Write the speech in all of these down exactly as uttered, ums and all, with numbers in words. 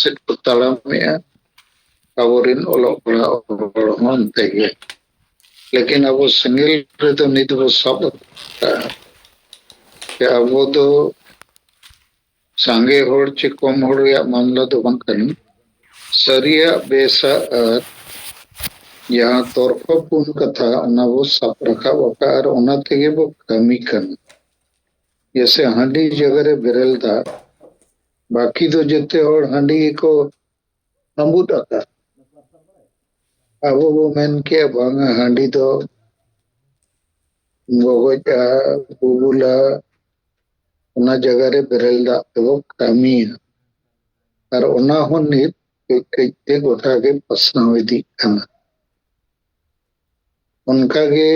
ᱥᱮᱫ ᱠᱚ ᱛᱟᱲᱟᱢᱮᱜᱼᱟ᱾ ᱟᱵᱚᱨᱮᱱ ᱚᱞᱚᱜ ᱯᱟᱲᱦᱟᱜ ᱦᱚᱲ ᱦᱚᱸ ᱚᱱᱛᱮ ᱜᱮ᱾ ᱞᱮᱠᱤᱱ ᱟᱵᱚ ᱥᱮᱸᱜᱮᱞ ᱨᱮᱫᱚ ᱱᱤᱛ ᱵᱚ ᱥᱟᱵ ᱟᱠᱟᱫᱼᱟ ᱡᱮ ᱟᱵᱚ ᱫᱚ ᱥᱟᱸᱜᱮ ᱦᱚᱲ ᱪᱮ ᱠᱚᱢ ᱦᱚᱲ ᱨᱮᱭᱟᱜ ᱢᱟᱢᱞᱟ ᱫᱚ ᱵᱟᱝ ᱠᱟᱱᱟ᱾ ᱥᱟᱹᱨᱤᱭᱟᱜ, ᱵᱮᱥᱟᱜ ᱟᱨ ᱡᱟᱦᱟᱸ ᱛᱚᱨᱠᱚ ᱯᱩᱨᱱ ᱠᱟᱛᱷᱟ, ᱚᱱᱟ ᱵᱚ ᱥᱟᱵ ᱨᱟᱠᱟᱵ ᱟᱠᱟᱫ ᱟᱨ ᱚᱱᱟ ᱛᱮᱜᱮ ᱵᱚ ᱠᱟᱹᱢᱤ ᱠᱟᱱᱟ᱾ ᱡᱮᱥᱮ ᱦᱟᱺᱰᱤ ᱡᱟᱭᱜᱟ ᱨᱮ ᱵᱮᱨᱮᱞ ᱫᱟᱜ, ᱵᱟᱹᱠᱤ ᱫᱚ ᱡᱮᱛᱮ ᱦᱚᱲ ᱦᱟᱺᱰᱤ ᱜᱮᱠᱚ ᱟᱸᱵᱩᱫ ᱟᱠᱟᱫ᱾ ᱟᱵᱚ ᱵᱚ ᱢᱮᱱ ᱠᱮᱭᱟ, ᱵᱟᱝᱟ, ᱦᱟᱺᱰᱤ ᱫᱚ ᱜᱚᱜᱚᱡᱼᱟ, ᱵᱩᱵᱩᱞᱟ, ᱚᱱᱟ ᱡᱟᱭᱜᱟ ᱨᱮ ᱵᱮᱨᱮᱞ ᱫᱟᱜ ᱛᱮᱵᱚ ᱠᱟᱹᱢᱤᱭᱟ᱾ ᱟᱨ ᱚᱱᱟ ᱦᱚᱸ ᱱᱤᱛ ᱠᱟᱹᱡ ᱠᱟᱹᱡ ᱛᱮ ᱜᱚᱴᱟ ᱜᱮ ᱯᱟᱥᱱᱟᱣ ᱤᱫᱤᱜ ᱠᱟᱱᱟ᱾ ᱚᱱᱠᱟ ᱜᱮ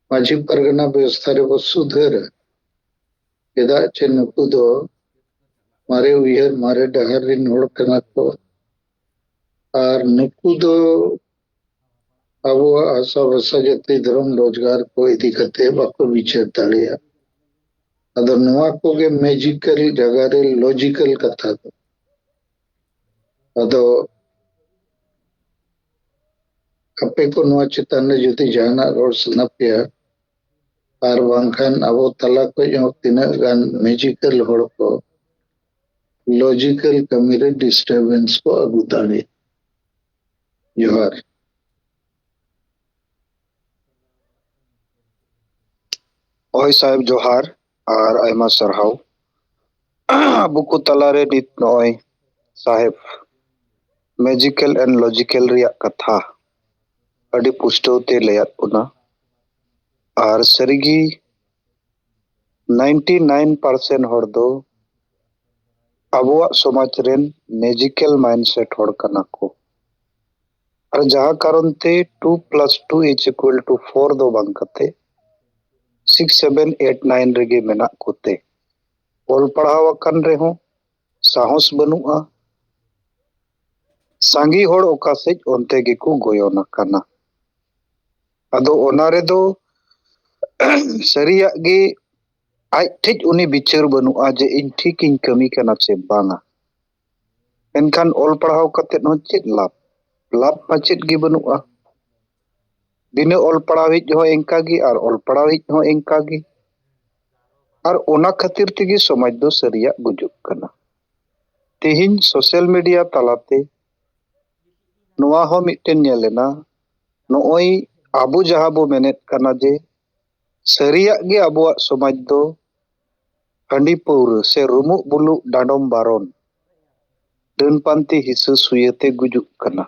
ᱢᱟᱹᱡᱷᱤ ᱯᱟᱨᱜᱟᱱᱟ ᱵᱮᱵᱚᱥᱛᱷᱟ ᱨᱮᱵᱚ ᱥᱩᱫᱷᱟᱹᱨᱟ᱾ ᱪᱮᱫᱟᱜ ᱪᱮ ᱱᱩᱠᱩ ᱫᱚ ᱢᱟᱨᱮ ᱩᱭᱦᱟᱹᱨ, ᱢᱟᱨᱮ ᱰᱟᱦᱟᱨ ᱨᱮᱱ ᱦᱚᱲ ᱠᱟᱱᱟ ᱠᱚ᱾ ᱟᱨ ᱱᱩᱠᱩ ᱫᱚ ᱟᱵᱚᱣᱟᱜ ᱦᱟᱥᱟ ᱵᱷᱟᱥᱟ, ᱡᱟᱹᱛᱤ, ᱫᱷᱚᱨᱚᱢ, ᱨᱳᱡᱽᱜᱟᱨ ᱠᱚ ᱤᱫᱤ ᱠᱟᱛᱮ ᱵᱟᱠᱚ ᱵᱤᱪᱟᱹᱨ ᱫᱟᱲᱮᱭᱟᱜᱼᱟ᱾ ᱟᱫᱚ ᱱᱚᱣᱟ ᱠᱚᱜᱮ ᱢᱮᱡᱤᱠᱟᱞ ᱡᱟᱭᱜᱟ ᱨᱮ ᱞᱚᱡᱤᱠᱟᱞ ᱠᱟᱛᱷᱟ ᱫᱚ᱾ ᱟᱫᱚ ᱟᱯᱮ ᱠᱚ ᱱᱚᱣᱟ ᱪᱮᱛᱟᱱ ᱨᱮ ᱡᱩᱫᱤ ᱡᱟᱦᱟᱱᱟᱜ ᱨᱚᱲ ᱥᱟᱱᱟ ᱯᱮᱭᱟ, ᱟᱨ ᱵᱟᱝᱠᱷᱟᱱ ᱟᱵᱚ ᱛᱟᱞᱟ ᱠᱷᱚᱱ ᱦᱚᱸ ᱛᱤᱱᱟᱹᱜ ᱜᱟᱱ ᱢᱮᱡᱤᱠᱟᱞ ᱦᱚᱲ ᱠᱚ ᱞᱚᱡᱤᱠᱟᱞ ᱠᱟᱹᱢᱤ ᱨᱮ ᱰᱤᱥᱴᱟᱨᱵᱮᱱᱥ ᱠᱚ ᱟᱹᱜᱩ ᱫᱟᱲᱮᱭᱟᱜᱼᱟ᱾ ᱡᱚᱦᱟᱨ᱾ ᱦᱳᱭ ᱥᱟᱦᱮᱵᱽ, ᱡᱚᱦᱟᱨ ᱟᱨ ᱟᱭᱢᱟ ᱥᱟᱨᱦᱟᱣ᱾ ᱟᱵᱚ ᱠᱚ ᱛᱟᱞᱟᱨᱮ ᱱᱤᱛ ᱱᱚᱜᱼᱚᱭ ᱥᱟᱦᱮᱵᱽ ᱢᱮᱡᱤᱠᱟᱞ ᱮᱱᱰ ᱞᱚᱡᱤᱠᱟᱞ ᱨᱮᱭᱟᱜ ᱠᱟᱛᱷᱟ ᱟᱹᱰᱤ ᱯᱩᱥᱴᱟᱹᱣ ᱛᱮ ᱞᱟᱹᱭᱟᱫ ᱵᱚᱱᱟ᱾ ᱟᱨ ᱥᱟᱹᱨᱤᱜᱮ ᱱᱟᱭᱤᱱᱴᱤ ᱱᱟᱭᱤᱱ ᱯᱟᱨᱥᱮᱱᱴ ᱦᱚᱲ ᱫᱚ ᱟᱵᱚᱣᱟᱜ ᱥᱚᱢᱟᱡᱽ ᱨᱮᱱ ᱢᱮᱡᱤᱠᱟᱞ ᱢᱟᱭᱤᱱᱰᱥᱮᱴ ᱦᱚᱲ ᱠᱟᱱᱟ ᱠᱚ᱾ ᱟᱨ ᱡᱟᱦᱟᱸ ᱠᱟᱨᱚᱱ ᱛᱮ two plus two is equal to four ᱫᱚ ᱵᱟᱝ ᱠᱟᱛᱮ six, seven, eight, nine ᱨᱮᱜᱮ ᱢᱮᱱᱟᱜ ᱠᱚᱛᱮ, ᱚᱞ ᱯᱟᱲᱦᱟᱣ ᱟᱠᱟᱱ ᱨᱮᱦᱚᱸ ᱥᱟᱦᱚᱥ ᱵᱟᱹᱱᱩᱜᱼᱟ᱾ ᱥᱟᱸᱜᱮ ᱦᱚᱲ ᱚᱠᱟ ᱥᱮᱫ ᱚᱱᱛᱮ ᱜᱮᱠᱚ ᱜᱚᱭᱚᱱ ᱟᱠᱟᱱᱟ᱾ ᱟᱫᱚ ᱚᱱᱟ ᱨᱮᱫᱚ ᱥᱟᱹᱨᱤᱭᱟᱜ ᱜᱮ ᱟᱡ ᱴᱷᱮᱡ ᱩᱱᱤ ᱵᱤᱪᱟᱹᱨ ᱵᱟᱹᱱᱩᱜᱼᱟ ᱡᱮ ᱤᱧ ᱴᱷᱤᱠ ᱤᱧ ᱠᱟᱹᱢᱤ ᱠᱟᱱᱟ ᱪᱮ ᱵᱟᱝᱟ᱾ ᱮᱱᱠᱷᱟᱱ ᱚᱞ ᱯᱟᱲᱦᱟᱣ ᱠᱟᱛᱮᱫ ᱦᱚᱸ ᱪᱮᱫ ᱞᱟᱵᱷ? ᱞᱟᱵᱷ ᱢᱟ ᱪᱮᱫ ᱜᱮ ᱵᱟᱹᱱᱩᱜᱼᱟ᱾ ᱵᱤᱱᱟᱹ ᱚᱞ ᱯᱟᱲᱦᱟᱣᱤᱡ ᱦᱚᱸ ᱮᱱᱠᱟ ᱜᱮ ᱟᱨ ᱚᱞ ᱯᱟᱲᱦᱟᱣᱤᱡ ᱦᱚᱸ ᱮᱱᱠᱟ ᱜᱮ᱾ ᱟᱨ ᱚᱱᱟ ᱠᱷᱟᱹᱛᱤᱨ ᱛᱮᱜᱮ ᱥᱚᱢᱟᱡᱽ ᱫᱚ ᱥᱟᱹᱨᱤᱭᱟᱜ ᱜᱩᱡᱩᱜ ᱠᱟᱱᱟ᱾ ᱛᱮᱦᱮᱧ ᱥᱳᱥᱟᱞ ᱢᱤᱰᱤᱭᱟ ᱛᱟᱞᱟᱛᱮ ᱱᱚᱣᱟ ᱦᱚᱸ ᱢᱤᱫᱴᱮᱱ ᱧᱮᱞ ᱮᱱᱟ, ᱱᱚᱜᱼᱚᱭ ᱟᱵᱚ ᱡᱟᱦᱟᱸ ᱵᱚ ᱢᱮᱱᱮᱫ ᱠᱟᱱᱟ ᱡᱮ ᱥᱟᱹᱨᱤᱭᱟᱜ ᱜᱮ ᱟᱵᱚᱣᱟᱜ ᱥᱚᱢᱟᱡᱽ ᱫᱚ ᱦᱟᱺᱰᱤ ᱯᱟᱹᱣᱨᱟᱹ ᱥᱮ ᱨᱩᱢᱩᱜ ᱵᱩᱞᱩᱜ ᱰᱟᱸᱰᱚᱢ ᱵᱟᱨᱚᱱ, ᱰᱟᱹᱱ ᱯᱟᱱᱛᱮ ᱦᱤᱥᱟᱹ ᱥᱩᱭᱟᱹ ᱛᱮ ᱜᱩᱡᱩᱜ ᱠᱟᱱᱟ᱾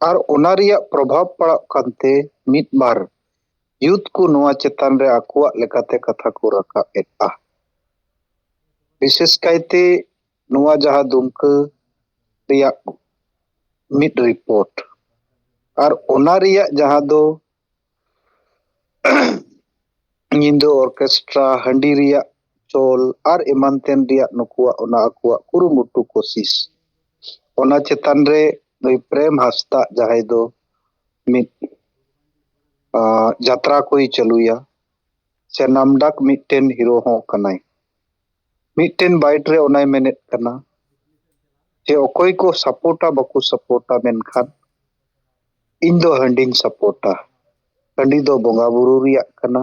ᱟᱨ ᱚᱱᱟ ᱨᱮᱭᱟᱜ ᱯᱨᱚᱵᱷᱟᱵᱽ ᱯᱟᱲᱟᱜ ᱠᱟᱱᱛᱮ ᱢᱤᱫ ᱵᱟᱨ ᱭᱩᱛᱷ ᱠᱚ ᱱᱚᱣᱟ ᱪᱮᱛᱟᱱ ᱨᱮ ᱟᱠᱚᱣᱟᱜ ᱞᱮᱠᱟᱛᱮ ᱠᱟᱛᱷᱟ ᱠᱚ ᱨᱟᱠᱟᱵ ᱮᱫᱼᱟ᱾ ᱵᱤᱥᱮᱥ ᱠᱟᱭᱛᱮ ᱱᱚᱣᱟ ᱡᱟᱦᱟᱸ ᱫᱩᱢᱠᱟᱹ ᱨᱮᱭᱟᱜ ᱢᱤᱫ ᱨᱤᱯᱳᱨᱴ, ᱟᱨ ᱚᱱᱟ ᱨᱮᱭᱟᱜ ᱡᱟᱦᱟᱸ ᱫᱚ ᱧᱤᱫᱟᱹ ᱚᱨᱠᱮᱥᱴᱨᱟ, ᱦᱟᱺᱰᱤ ᱨᱮᱭᱟᱜ ᱪᱚᱞ ᱟᱨ ᱮᱢᱟᱱ ᱛᱮᱱ ᱨᱮᱭᱟᱜ ᱱᱩᱠᱩᱣᱟᱜ ᱚᱱᱟ ᱟᱠᱚᱣᱟᱜ ᱠᱩᱨᱩᱢᱩᱴᱩ ᱠᱳᱥᱤᱥ, ᱚᱱᱟ ᱪᱮᱛᱟᱱ ᱨᱮ ᱱᱩᱭ ᱯᱨᱮᱢ ᱦᱟᱸᱥᱫᱟᱜ ᱡᱟᱦᱟᱸᱭ ᱫᱚ ᱢᱤᱫ ᱟᱸ, ᱡᱟᱛᱨᱟ ᱠᱚᱭ ᱪᱟᱹᱞᱩᱭᱟ ᱥᱮ ᱱᱟᱢᱰᱟᱠ ᱢᱤᱫᱴᱮᱱ ᱦᱤᱨᱳ ᱦᱚᱸ ᱠᱟᱱᱟᱭ᱾ ᱢᱤᱫᱴᱮᱱ ᱵᱟᱭᱤᱴ ᱨᱮ ᱚᱱᱟᱭ ᱢᱮᱱᱮᱫ ᱠᱟᱱᱟ ᱡᱮ ᱚᱠᱚᱭ ᱠᱚ ᱥᱟᱯᱳᱨᱴᱟ ᱵᱟᱠᱚ ᱥᱟᱯᱳᱨᱴᱟ, ᱢᱮᱱᱠᱷᱟᱱ ᱤᱧ ᱫᱚ ᱦᱟᱺᱰᱤᱧ ᱥᱟᱯᱳᱨᱴᱟ᱾ ᱦᱟᱺᱰᱤ ᱫᱚ ᱵᱚᱸᱜᱟ ᱵᱩᱨᱩ ᱨᱮᱭᱟᱜ ᱠᱟᱱᱟ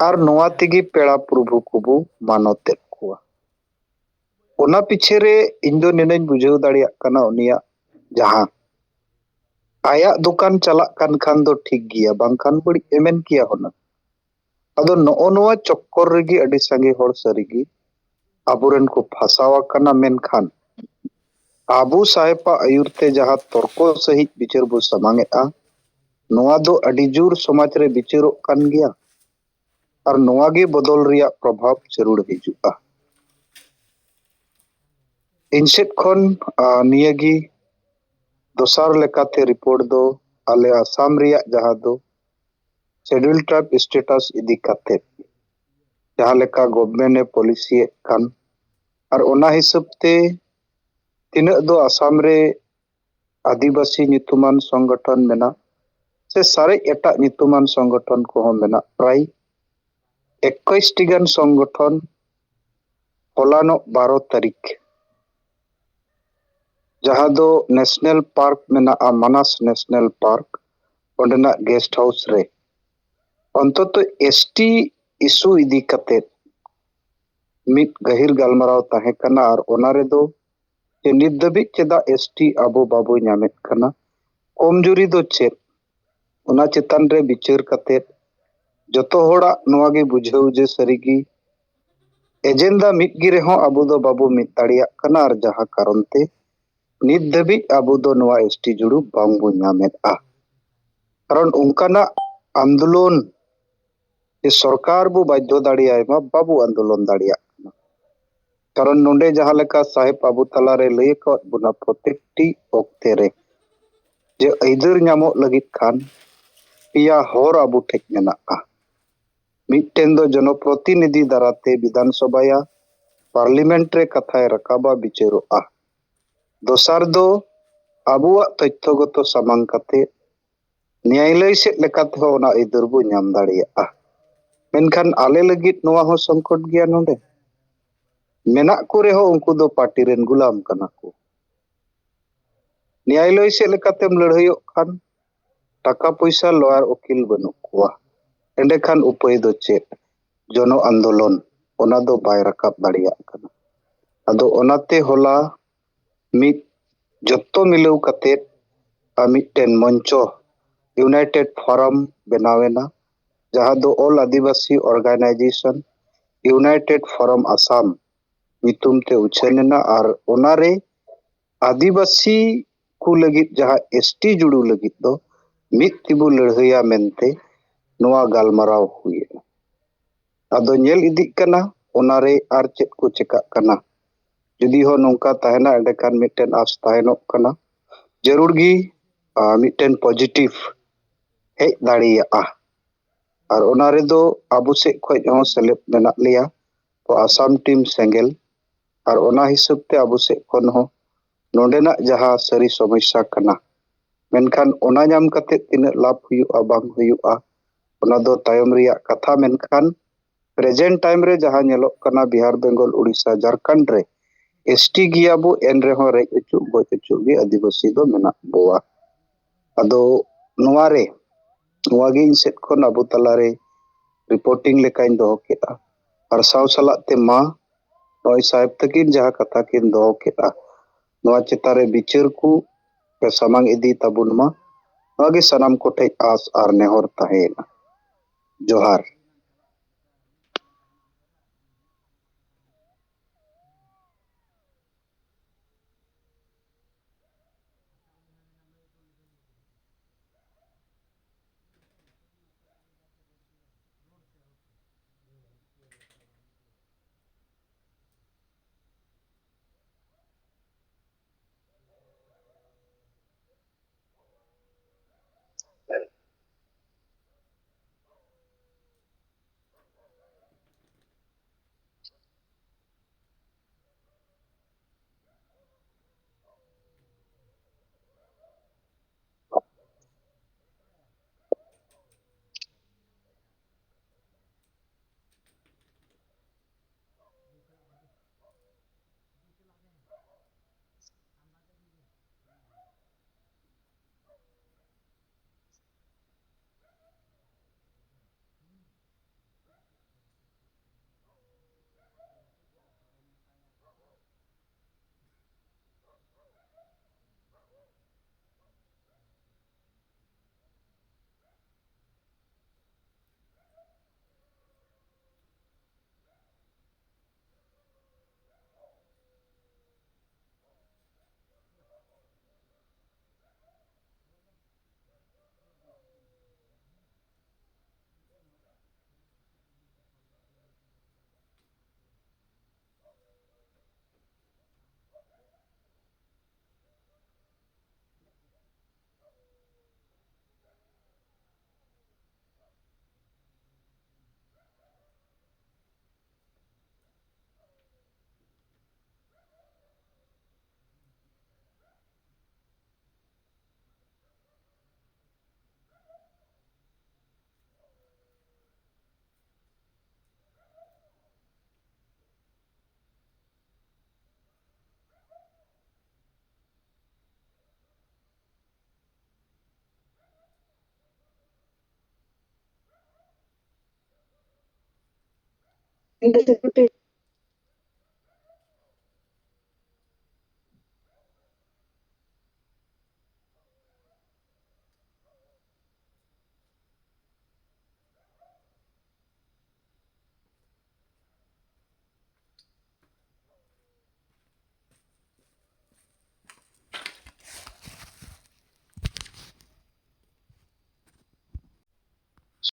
ᱟᱨ ᱱᱚᱣᱟ ᱛᱮᱜᱮ ᱯᱮᱲᱟ ᱯᱨᱚᱵᱷᱩ ᱠᱚᱵᱚ ᱢᱟᱱᱚᱛᱮᱫ ᱠᱚᱣᱟ᱾ ᱚᱱᱟ ᱯᱤᱪᱷᱮ ᱨᱮ ᱤᱧ ᱫᱚ ᱱᱤᱱᱟᱹᱧ ᱵᱩᱡᱷᱟᱹᱣ ᱫᱟᱲᱮᱭᱟᱜ ᱠᱟᱱᱟ ᱩᱱᱤᱭᱟᱜ ᱡᱟᱦᱟᱸ ᱟᱭᱟᱜ ᱫᱚᱠᱟᱱ ᱪᱟᱞᱟᱜ ᱠᱟᱱ ᱠᱷᱟᱱ ᱫᱚ ᱴᱷᱤᱠ ᱜᱮᱭᱟ, ᱵᱟᱝᱠᱷᱟᱱ ᱵᱟᱹᱲᱤᱡ ᱮ ᱢᱮᱱ ᱠᱮᱭᱟ ᱦᱩᱱᱟᱹᱝ᱾ ᱟᱫᱚ ᱱᱚᱜᱼᱚ ᱱᱚᱣᱟ ᱪᱚᱠᱠᱚᱨ ᱨᱮᱜᱮ ᱟᱹᱰᱤ ᱥᱟᱸᱜᱮ ᱦᱚᱲ ᱥᱟᱹᱨᱤᱜᱮ ᱟᱵᱚᱨᱮᱱ ᱠᱚ ᱯᱷᱟᱸᱥᱟᱣ ᱟᱠᱟᱱᱟ᱾ ᱢᱮᱱᱠᱷᱟᱱ ᱟᱵᱚ ᱥᱟᱦᱮᱵᱟᱜ ᱟᱹᱭᱩᱨ ᱛᱮ ᱡᱟᱦᱟᱸ ᱛᱚᱨᱠᱚ ᱥᱟᱹᱦᱤᱡ ᱵᱤᱪᱟᱹᱨ ᱵᱚ ᱥᱟᱢᱟᱝ ᱮᱫᱼᱟ, ᱱᱚᱣᱟ ᱫᱚ ᱟᱹᱰᱤ ᱡᱳᱨ ᱥᱚᱢᱟᱡᱽ ᱨᱮ ᱵᱤᱪᱟᱹᱨᱚᱜ ᱠᱟᱱ ᱜᱮᱭᱟ᱾ ᱟᱨ ᱱᱚᱣᱟ ᱜᱮ ᱵᱚᱫᱚᱞ ᱨᱮᱭᱟᱜ ᱯᱨᱚᱵᱷᱟᱵᱽ ᱡᱟᱹᱨᱩᱲ ᱦᱤᱡᱩᱜᱼᱟ᱾ ᱤᱧ ᱥᱮᱫ ᱠᱷᱚᱱ, ᱟ, ᱱᱤᱭᱟᱹ ᱜᱮ ᱫᱚᱥᱟᱨ ᱞᱮᱠᱟᱛᱮ ᱨᱤᱯᱳᱨᱴ ᱫᱚ ᱟᱞᱮ ᱟᱥᱟᱢ ᱨᱮᱭᱟᱜ ᱡᱟᱦᱟᱸ ᱫᱚ ᱥᱮᱰᱩᱞ ᱴᱨᱟᱭᱤᱵᱽ ᱥᱴᱮᱴᱟᱥ ᱤᱫᱤ ᱠᱟᱛᱮ ᱡᱟᱦᱟᱸ ᱞᱮᱠᱟ ᱜᱚᱵᱷᱢᱮᱱᱴ ᱮ ᱯᱚᱞᱤᱥᱤᱭᱮᱫ ᱠᱟᱱ, ᱟᱨ ᱚᱱᱟ ᱦᱤᱥᱟᱹᱵ ᱛᱮ ᱛᱤᱱᱟᱹᱜ ᱫᱚ ᱟᱥᱟᱢ ᱨᱮ ᱟᱹᱫᱤᱵᱟᱹᱥᱤ ᱧᱩᱛᱩᱢᱟᱱ ᱥᱚᱝᱜᱚᱴᱷᱚᱱ ᱢᱮᱱᱟᱜ ᱥᱮ ᱥᱟᱨᱮᱡ ᱮᱴᱟᱜ ᱧᱩᱛᱩᱢᱟᱱ ᱥᱚᱝᱜᱚᱴᱷᱚᱱ ᱠᱚᱦᱚᱸ ᱢᱮᱱᱟᱜ, ᱯᱨᱟᱭ ᱮᱠᱩᱥ ᱴᱤ ᱜᱟᱱ ᱥᱚᱝᱜᱚᱴᱷᱚᱱ ᱦᱚᱞᱟᱱᱚᱜ ᱵᱟᱨᱚ ᱛᱟᱹᱨᱤᱠᱷ ᱡᱟᱦᱟᱸ ᱫᱚ ᱱᱮᱥᱱᱟᱞ ᱯᱟᱨᱠ ᱢᱮᱱᱟᱜᱼᱟ, ᱢᱟᱱᱟᱥ ᱱᱮᱥᱱᱟᱞ ᱯᱟᱨᱠ, ᱚᱸᱰᱮᱱᱟᱜ ᱜᱮᱥᱴ ᱦᱟᱣᱩᱥ ᱨᱮ ᱚᱱᱛᱚᱛᱚ ᱮᱥᱴᱤ ᱤᱥᱩ ᱤᱫᱤ ᱠᱟᱛᱮ ᱢᱤᱫ ᱜᱟᱹᱦᱤᱨ ᱜᱟᱞᱢᱟᱨᱟᱣ ᱛᱟᱦᱮᱸ ᱠᱟᱱᱟ᱾ ᱟᱨ ᱚᱱᱟ ᱨᱮᱫᱚ ᱡᱮ ᱱᱤᱛ ᱫᱷᱟᱹᱵᱤᱡ ᱪᱮᱫᱟᱜ ᱮᱥᱴᱤ ᱟᱵᱚ ᱵᱟᱵᱚ ᱧᱟᱢᱮᱫ ᱠᱟᱱᱟ, ᱠᱚᱢᱡᱩᱨᱤ ᱫᱚ ᱪᱮᱫ, ᱚᱱᱟ ᱪᱮᱛᱟᱱ ᱨᱮ ᱵᱤᱪᱟᱹᱨ ᱠᱟᱛᱮ ᱡᱚᱛᱚ ᱦᱚᱲᱟᱜ ᱱᱚᱣᱟ ᱜᱮ ᱵᱩᱡᱷᱟᱹᱣ ᱡᱮ ᱥᱟᱹᱨᱤᱜᱮ ᱮᱡᱮᱱᱰᱟ ᱢᱤᱫ ᱜᱮ ᱨᱮᱦᱚᱸ ᱟᱵᱚ ᱫᱚ ᱵᱟᱵᱚ ᱢᱤᱫ ᱫᱟᱲᱮᱭᱟᱜ ᱠᱟᱱᱟ, ᱟᱨ ᱡᱟᱦᱟᱸ ᱠᱟᱨᱚᱱ ᱛᱮ ᱱᱤᱛ ᱫᱷᱟᱹᱵᱤᱡ ᱟᱵᱚ ᱫᱚ ᱱᱚᱣᱟ ᱮᱥᱴᱤ ᱡᱩᱲᱩ ᱵᱟᱝᱵᱚ ᱧᱟᱢᱮᱫᱼᱟ᱾ ᱠᱟᱨᱚᱱ ᱚᱱᱠᱟᱱᱟᱜ ᱟᱱᱫᱳᱞᱚᱱ ᱡᱮ ᱥᱚᱨᱠᱟᱨ ᱵᱚ ᱵᱟᱫᱽᱫᱷᱚ ᱫᱟᱲᱮᱭᱟᱭ ᱢᱟ, ᱵᱟᱵᱚ ᱟᱱᱫᱳᱞᱚᱱ ᱫᱟᱲᱮᱭᱟᱜ ᱠᱟᱱᱟ᱾ ᱠᱟᱨᱚᱱ ᱱᱚᱰᱮ ᱡᱟᱦᱟᱸ ᱞᱮᱠᱟ ᱥᱟᱦᱮᱵᱽ ᱟᱵᱚ ᱛᱟᱞᱟᱨᱮ ᱞᱟᱹᱭ ᱟᱠᱟᱫ ᱵᱚᱱᱟ ᱯᱨᱚᱛᱮᱠᱴᱤ ᱚᱠᱛᱮ ᱨᱮ ᱡᱮ ᱟᱹᱭᱫᱟᱹᱨ ᱧᱟᱢᱚᱜ ᱞᱟᱹᱜᱤᱫ ᱠᱷᱟᱱ ᱯᱮᱭᱟ ᱦᱚᱨ ᱟᱵᱚ ᱴᱷᱮᱡ ᱢᱮᱱᱟᱜᱼᱟ᱾ ᱢᱤᱫᱴᱮᱱ ᱫᱚ ᱡᱚᱱᱚᱯᱨᱚᱛᱤᱱᱤᱫᱷᱤ ᱫᱟᱨᱟᱛᱮ ᱵᱤᱫᱷᱟᱱ ᱥᱚᱵᱷᱟᱭᱟ, ᱯᱟᱨᱞᱤᱢᱮᱱᱴ ᱨᱮ ᱠᱟᱛᱷᱟᱭ ᱨᱟᱠᱟᱵᱟ, ᱵᱤᱪᱟᱹᱨᱚᱜᱼᱟ᱾ ᱫᱚᱥᱟᱨ ᱫᱚ ᱟᱵᱚᱣᱟᱜ ᱛᱚᱛᱛᱷᱚᱜᱚᱛᱚ ᱥᱟᱢᱟᱝ ᱠᱟᱛᱮ ᱱᱮᱭᱟᱭᱞᱚᱭ ᱥᱮᱫ ᱞᱮᱠᱟᱛᱮᱦᱚᱸ ᱚᱱᱟ ᱟᱹᱭᱫᱟᱹᱨ ᱵᱚ ᱧᱟᱢ ᱫᱟᱲᱮᱭᱟᱜᱼᱟ᱾ ᱢᱮᱱᱠᱷᱟᱱ ᱟᱞᱮ ᱞᱟᱹᱜᱤᱫ ᱱᱚᱣᱟ ᱦᱚᱸ ᱥᱚᱝᱠᱚᱴ ᱜᱮᱭᱟ᱾ ᱱᱚᱰᱮ ᱢᱮᱱᱟᱜ ᱠᱚ ᱨᱮᱦᱚᱸ ᱩᱱᱠᱩ ᱫᱚ ᱯᱟᱨᱴᱤ ᱨᱮᱱ ᱜᱩᱞᱟᱢ ᱠᱟᱱᱟ ᱠᱚ᱾ ᱱᱮᱭᱟᱭᱞᱚᱭ ᱥᱮᱫ ᱞᱮᱠᱟᱛᱮᱢ ᱞᱟᱹᱲᱦᱟᱹᱭᱚᱜ ᱠᱷᱟᱱ ᱴᱟᱠᱟ ᱯᱚᱭᱥᱟ, ᱞᱚᱭᱟᱨ, ᱩᱠᱤᱞ ᱵᱟᱹᱱᱩᱜ ᱠᱚᱣᱟ᱾ ᱮᱸᱰᱮᱠᱷᱟᱱ ᱩᱯᱟᱹᱭ ᱫᱚ ᱪᱮᱫ? ᱡᱚᱱᱚ ᱟᱱᱫᱳᱞᱚᱱ, ᱚᱱᱟ ᱫᱚ ᱵᱟᱭ ᱨᱟᱠᱟᱵ ᱫᱟᱲᱮᱭᱟᱜ ᱠᱟᱱᱟ᱾ ᱟᱫᱚ ᱚᱱᱟᱛᱮ ᱦᱚᱞᱟ ᱢᱤᱫ ᱡᱚᱛᱚ ᱢᱤᱞᱟᱹᱣ ᱠᱟᱛᱮ ᱟᱨ ᱢᱤᱫᱴᱮᱱ ᱢᱚᱧᱪᱚ, ᱤᱭᱩᱱᱟᱭᱴᱮᱰ ᱯᱷᱳᱨᱟᱢ ᱵᱮᱱᱟᱣ ᱮᱱᱟ, ᱡᱟᱦᱟᱸ ᱫᱚ ᱚᱞ ᱟᱹᱫᱤᱵᱟᱹᱥᱤ ᱚᱨᱜᱟᱱᱟᱭᱡᱮᱥᱚᱱ ᱤᱭᱩᱱᱟᱭᱴᱮᱰ ᱯᱷᱳᱨᱟᱢ ᱟᱥᱟᱢ ᱧᱩᱛᱩᱢ ᱛᱮ ᱩᱪᱷᱟᱹᱱ ᱮᱱᱟ᱾ ᱟᱨ ᱚᱱᱟᱨᱮ ᱟᱹᱫᱤᱵᱟᱹᱥᱤ ᱠᱚ ᱞᱟᱹᱜᱤᱫ ᱡᱟᱦᱟᱸ ᱮᱥᱴᱤ ᱡᱩᱲᱩ ᱞᱟᱹᱜᱤᱫ ᱫᱚ ᱢᱤᱫ ᱛᱮᱵᱚ ᱞᱟᱹᱲᱦᱟᱹᱭᱟ ᱢᱮᱱᱛᱮ ᱱᱚᱣᱟ ᱜᱟᱞᱢᱟᱨᱟᱣ ᱦᱩᱭ ᱮᱱᱟ᱾ ᱟᱫᱚ ᱧᱮᱞ ᱤᱫᱤᱜ ᱠᱟᱱᱟ ᱚᱱᱟᱨᱮ ᱟᱨ ᱪᱮᱫ ᱠᱚ ᱪᱮᱠᱟᱜ ᱠᱟᱱᱟ᱾ ᱡᱩᱫᱤ ᱦᱚᱸ ᱱᱚᱝᱠᱟ ᱛᱟᱦᱮᱱᱟ, ᱮᱸᱰᱮᱠᱷᱟᱱ ᱢᱤᱫᱴᱮᱱ ᱟᱸᱥ ᱛᱟᱦᱮᱱᱚᱜ ᱠᱟᱱᱟ᱾ ᱡᱟᱹᱨᱩᱲ ᱜᱮ, ᱟᱨ ᱢᱤᱫᱴᱮᱱ ᱯᱚᱡᱤᱴᱤᱵᱷ ᱦᱮᱡ ᱫᱟᱲᱮᱭᱟᱜᱼᱟ᱾ ᱟᱨ ᱚᱱᱟ ᱨᱮᱫᱚ ᱟᱵᱚ ᱥᱮᱫ ᱠᱷᱚᱱ ᱦᱚᱸ ᱥᱮᱞᱮᱫ ᱢᱮᱱᱟᱜ ᱞᱮᱭᱟ᱾ ᱛᱚ ᱟᱥᱟᱢ ᱴᱤᱢ ᱥᱮᱸᱜᱮᱞ, ᱟᱨ ᱚᱱᱟ ᱦᱤᱥᱟᱹᱵ ᱛᱮ ᱟᱵᱚ ᱥᱮᱫ ᱠᱷᱚᱱ ᱦᱚᱸ ᱱᱚᱰᱮᱱᱟᱜ ᱡᱟᱦᱟᱸ ᱥᱟᱹᱨᱤ ᱥᱚᱢᱚᱥᱥᱟ ᱠᱟᱱᱟ, ᱢᱮᱱᱠᱷᱟᱱ ᱚᱱᱟ ᱧᱟᱢ ᱠᱟᱛᱮ ᱛᱤᱱᱟᱹᱜ ᱞᱟᱵᱷ ᱦᱩᱭᱩᱜᱼᱟ ᱵᱟᱝ ᱦᱩᱭᱩᱜᱼᱟ, ᱚᱱᱟ ᱫᱚ ᱛᱟᱭᱚᱢ ᱨᱮᱭᱟᱜ ᱠᱟᱛᱷᱟ᱾ ᱢᱮᱱᱠᱷᱟᱱ ᱯᱨᱮᱡᱮᱱᱴ ᱴᱟᱭᱤᱢ ᱨᱮ ᱡᱟᱦᱟᱸ ᱧᱮᱞᱚᱜ ᱠᱟᱱᱟ, ᱵᱤᱦᱟᱨ, ᱵᱮᱝᱜᱚᱞ, ᱩᱲᱤᱥᱥᱟ, ᱡᱷᱟᱲᱠᱷᱚᱸᱰ ᱨᱮ ᱮᱥ ᱴᱤ ᱜᱮᱭᱟᱵᱚ, ᱮᱱ ᱨᱮᱦᱚᱸ ᱨᱮᱡ ᱚᱪᱚᱜ, ᱜᱚᱡ ᱚᱪᱚᱜ ᱜᱮ ᱟᱹᱫᱤᱵᱟᱹᱥᱤ ᱫᱚ ᱢᱮᱱᱟᱜ ᱵᱚᱣᱟ᱾ ᱟᱫᱚ ᱱᱚᱣᱟ ᱨᱮ, ᱱᱚᱣᱟ ᱜᱮ ᱤᱧ ᱥᱮᱫ ᱠᱷᱚᱱ ᱟᱵᱚ ᱛᱟᱞᱟᱨᱮ ᱨᱤᱯᱳᱨᱴᱤᱝ ᱞᱮᱠᱟᱧ ᱫᱚᱦᱚ ᱠᱮᱫᱼᱟ᱾ ᱟᱨ ᱥᱟᱶ ᱥᱟᱞᱟᱜ ᱛᱮ ᱢᱟ ᱱᱚᱜᱼᱚᱭ ᱥᱟᱦᱮᱵᱽ ᱛᱟᱹᱠᱤᱱ ᱡᱟᱦᱟᱸ ᱠᱟᱛᱷᱟ ᱠᱤᱱ ᱫᱚᱦᱚ ᱠᱮᱫᱼᱟ, ᱱᱚᱣᱟ ᱪᱮᱛᱟᱱ ᱨᱮ ᱵᱤᱪᱟᱹᱨ ᱠᱚ ᱯᱮ ᱥᱟᱢᱟᱝ ᱤᱫᱤ ᱛᱟᱵᱚᱱ ᱢᱟ, ᱱᱚᱣᱟ ᱜᱮ ᱥᱟᱱᱟᱢ ᱠᱚᱴᱷᱮᱱ ᱟᱸᱥ ᱟᱨ ᱱᱮᱦᱚᱨ ᱛᱟᱦᱮᱸᱭᱮᱱᱟ᱾ ᱡᱚᱦᱟᱨ᱾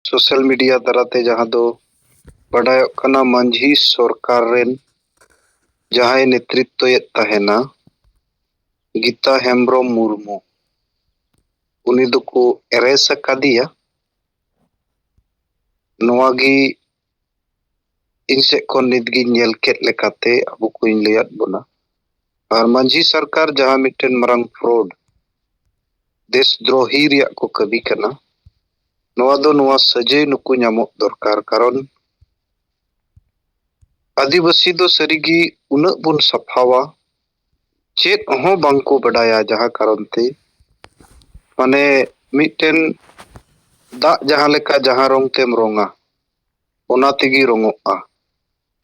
ᱥᱳᱥᱟᱞ ᱢᱤᱰᱤᱭᱟ ᱫᱟᱨᱟᱛᱮ ᱡᱟᱦᱟᱸ ᱫᱚ ᱵᱟᱰᱟᱭᱚᱜ ᱠᱟᱱᱟ, ᱢᱟᱹᱡᱷᱤ ᱥᱚᱨᱠᱟᱨ ᱨᱮᱱ ᱡᱟᱦᱟᱸᱭ ᱱᱮᱛᱨᱤᱛᱵᱚᱭᱮᱫ ᱛᱟᱦᱮᱱᱟ, ᱜᱤᱛᱟ ᱦᱮᱢᱵᱨᱚᱢ ᱢᱩᱨᱢᱩ, ᱩᱱᱤ ᱫᱚᱠᱚ ᱮᱨᱮᱥᱴ ᱟᱠᱟᱫᱮᱭᱟ᱾ ᱱᱚᱣᱟ ᱜᱮ ᱤᱧ ᱥᱮᱫ ᱠᱷᱚᱱ ᱱᱤᱛ ᱜᱤᱧ ᱧᱮᱞ ᱠᱮᱫ ᱞᱮᱠᱟᱛᱮ ᱟᱵᱚ ᱠᱚᱧ ᱞᱟᱹᱭᱟᱫ ᱵᱚᱱᱟ᱾ ᱟᱨ ᱢᱟᱹᱡᱷᱤ ᱥᱚᱨᱠᱟᱨ ᱡᱟᱦᱟᱸ ᱢᱤᱫᱴᱮᱱ ᱢᱟᱨᱟᱝ ᱯᱷᱨᱚᱰ, ᱫᱮᱥ ᱫᱨᱳᱦᱤ ᱨᱮᱭᱟᱜ ᱠᱚ ᱠᱟᱹᱢᱤ ᱠᱟᱱᱟ, ᱱᱚᱣᱟ ᱫᱚ ᱱᱚᱣᱟ ᱥᱟᱹᱡᱟᱹᱭ ᱱᱩᱠᱩ ᱧᱟᱢᱚᱜ ᱫᱚᱨᱠᱟᱨ᱾ ᱠᱟᱨᱚᱱ ᱟᱹᱫᱤᱵᱟᱹᱥᱤ ᱫᱚ ᱥᱟᱹᱨᱤᱜᱮ ᱩᱱᱟᱹᱜ ᱵᱚᱱ ᱥᱟᱯᱷᱟᱣᱟ, ᱪᱮᱫ ᱦᱚᱸ ᱵᱟᱝᱠᱚ ᱵᱟᱰᱟᱭᱟ, ᱡᱟᱦᱟᱸ ᱠᱟᱨᱚᱱ ᱛᱮ ᱢᱟᱱᱮ ᱢᱤᱫᱴᱮᱱ ᱫᱟᱜ ᱡᱟᱦᱟᱸ ᱞᱮᱠᱟ ᱡᱟᱦᱟᱸ ᱨᱚᱝ ᱛᱮᱢ ᱨᱚᱝᱟ, ᱚᱱᱟ ᱛᱮᱜᱮ ᱨᱚᱝᱚᱜᱼᱟ᱾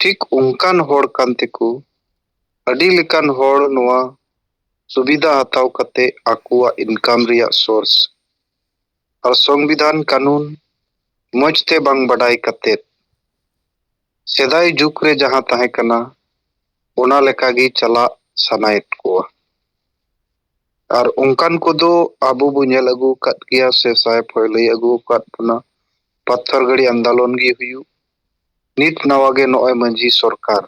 ᱴᱷᱤᱠ ᱚᱱᱠᱟᱱ ᱦᱚᱲ ᱠᱟᱱ ᱛᱮᱠᱚ ᱟᱹᱰᱤ ᱞᱮᱠᱟᱱ ᱦᱚᱲ ᱱᱚᱣᱟ ᱥᱩᱵᱤᱫᱷᱟ ᱦᱟᱛᱟᱣ ᱠᱟᱛᱮ ᱟᱠᱚᱣᱟᱜ ᱤᱱᱠᱟᱢ ᱨᱮᱭᱟᱜ ᱥᱳᱨᱥ ᱟᱨ ᱥᱚᱝᱵᱤᱫᱷᱟᱱ ᱠᱟᱹᱱᱩᱱ ᱢᱚᱡᱽ ᱛᱮ ᱵᱟᱝ ᱵᱟᱰᱟᱭ ᱠᱟᱛᱮ ᱥᱮᱫᱟᱭ ᱡᱩᱜᱽ ᱨᱮ ᱡᱟᱦᱟᱸ ᱛᱟᱦᱮᱸ ᱠᱟᱱᱟ, ᱚᱱᱟ ᱞᱮᱠᱟᱜᱮ ᱪᱟᱞᱟᱜ ᱥᱟᱱᱟᱭᱮᱫ ᱠᱚᱣᱟ᱾ ᱟᱨ ᱚᱱᱠᱟᱱ ᱠᱚᱫᱚ ᱟᱵᱚ ᱵᱚ ᱧᱮᱞ ᱟᱹᱜᱩ ᱟᱠᱟᱫ ᱜᱮᱭᱟ, ᱥᱮ ᱥᱟᱦᱮᱵ ᱦᱚᱸᱭ ᱞᱟᱹᱭ ᱟᱹᱜᱩ ᱟᱠᱟᱫ ᱵᱚᱱᱟ, ᱯᱟᱛᱷᱚᱨ ᱜᱟᱹᱲᱤ ᱟᱱᱫᱳᱞᱚᱱ ᱜᱮ ᱦᱩᱭᱩᱜ, ᱱᱤᱛ ᱱᱟᱣᱟ ᱜᱮ ᱱᱚᱜᱼᱚᱭ ᱢᱟᱹᱡᱷᱤ ᱥᱚᱨᱠᱟᱨ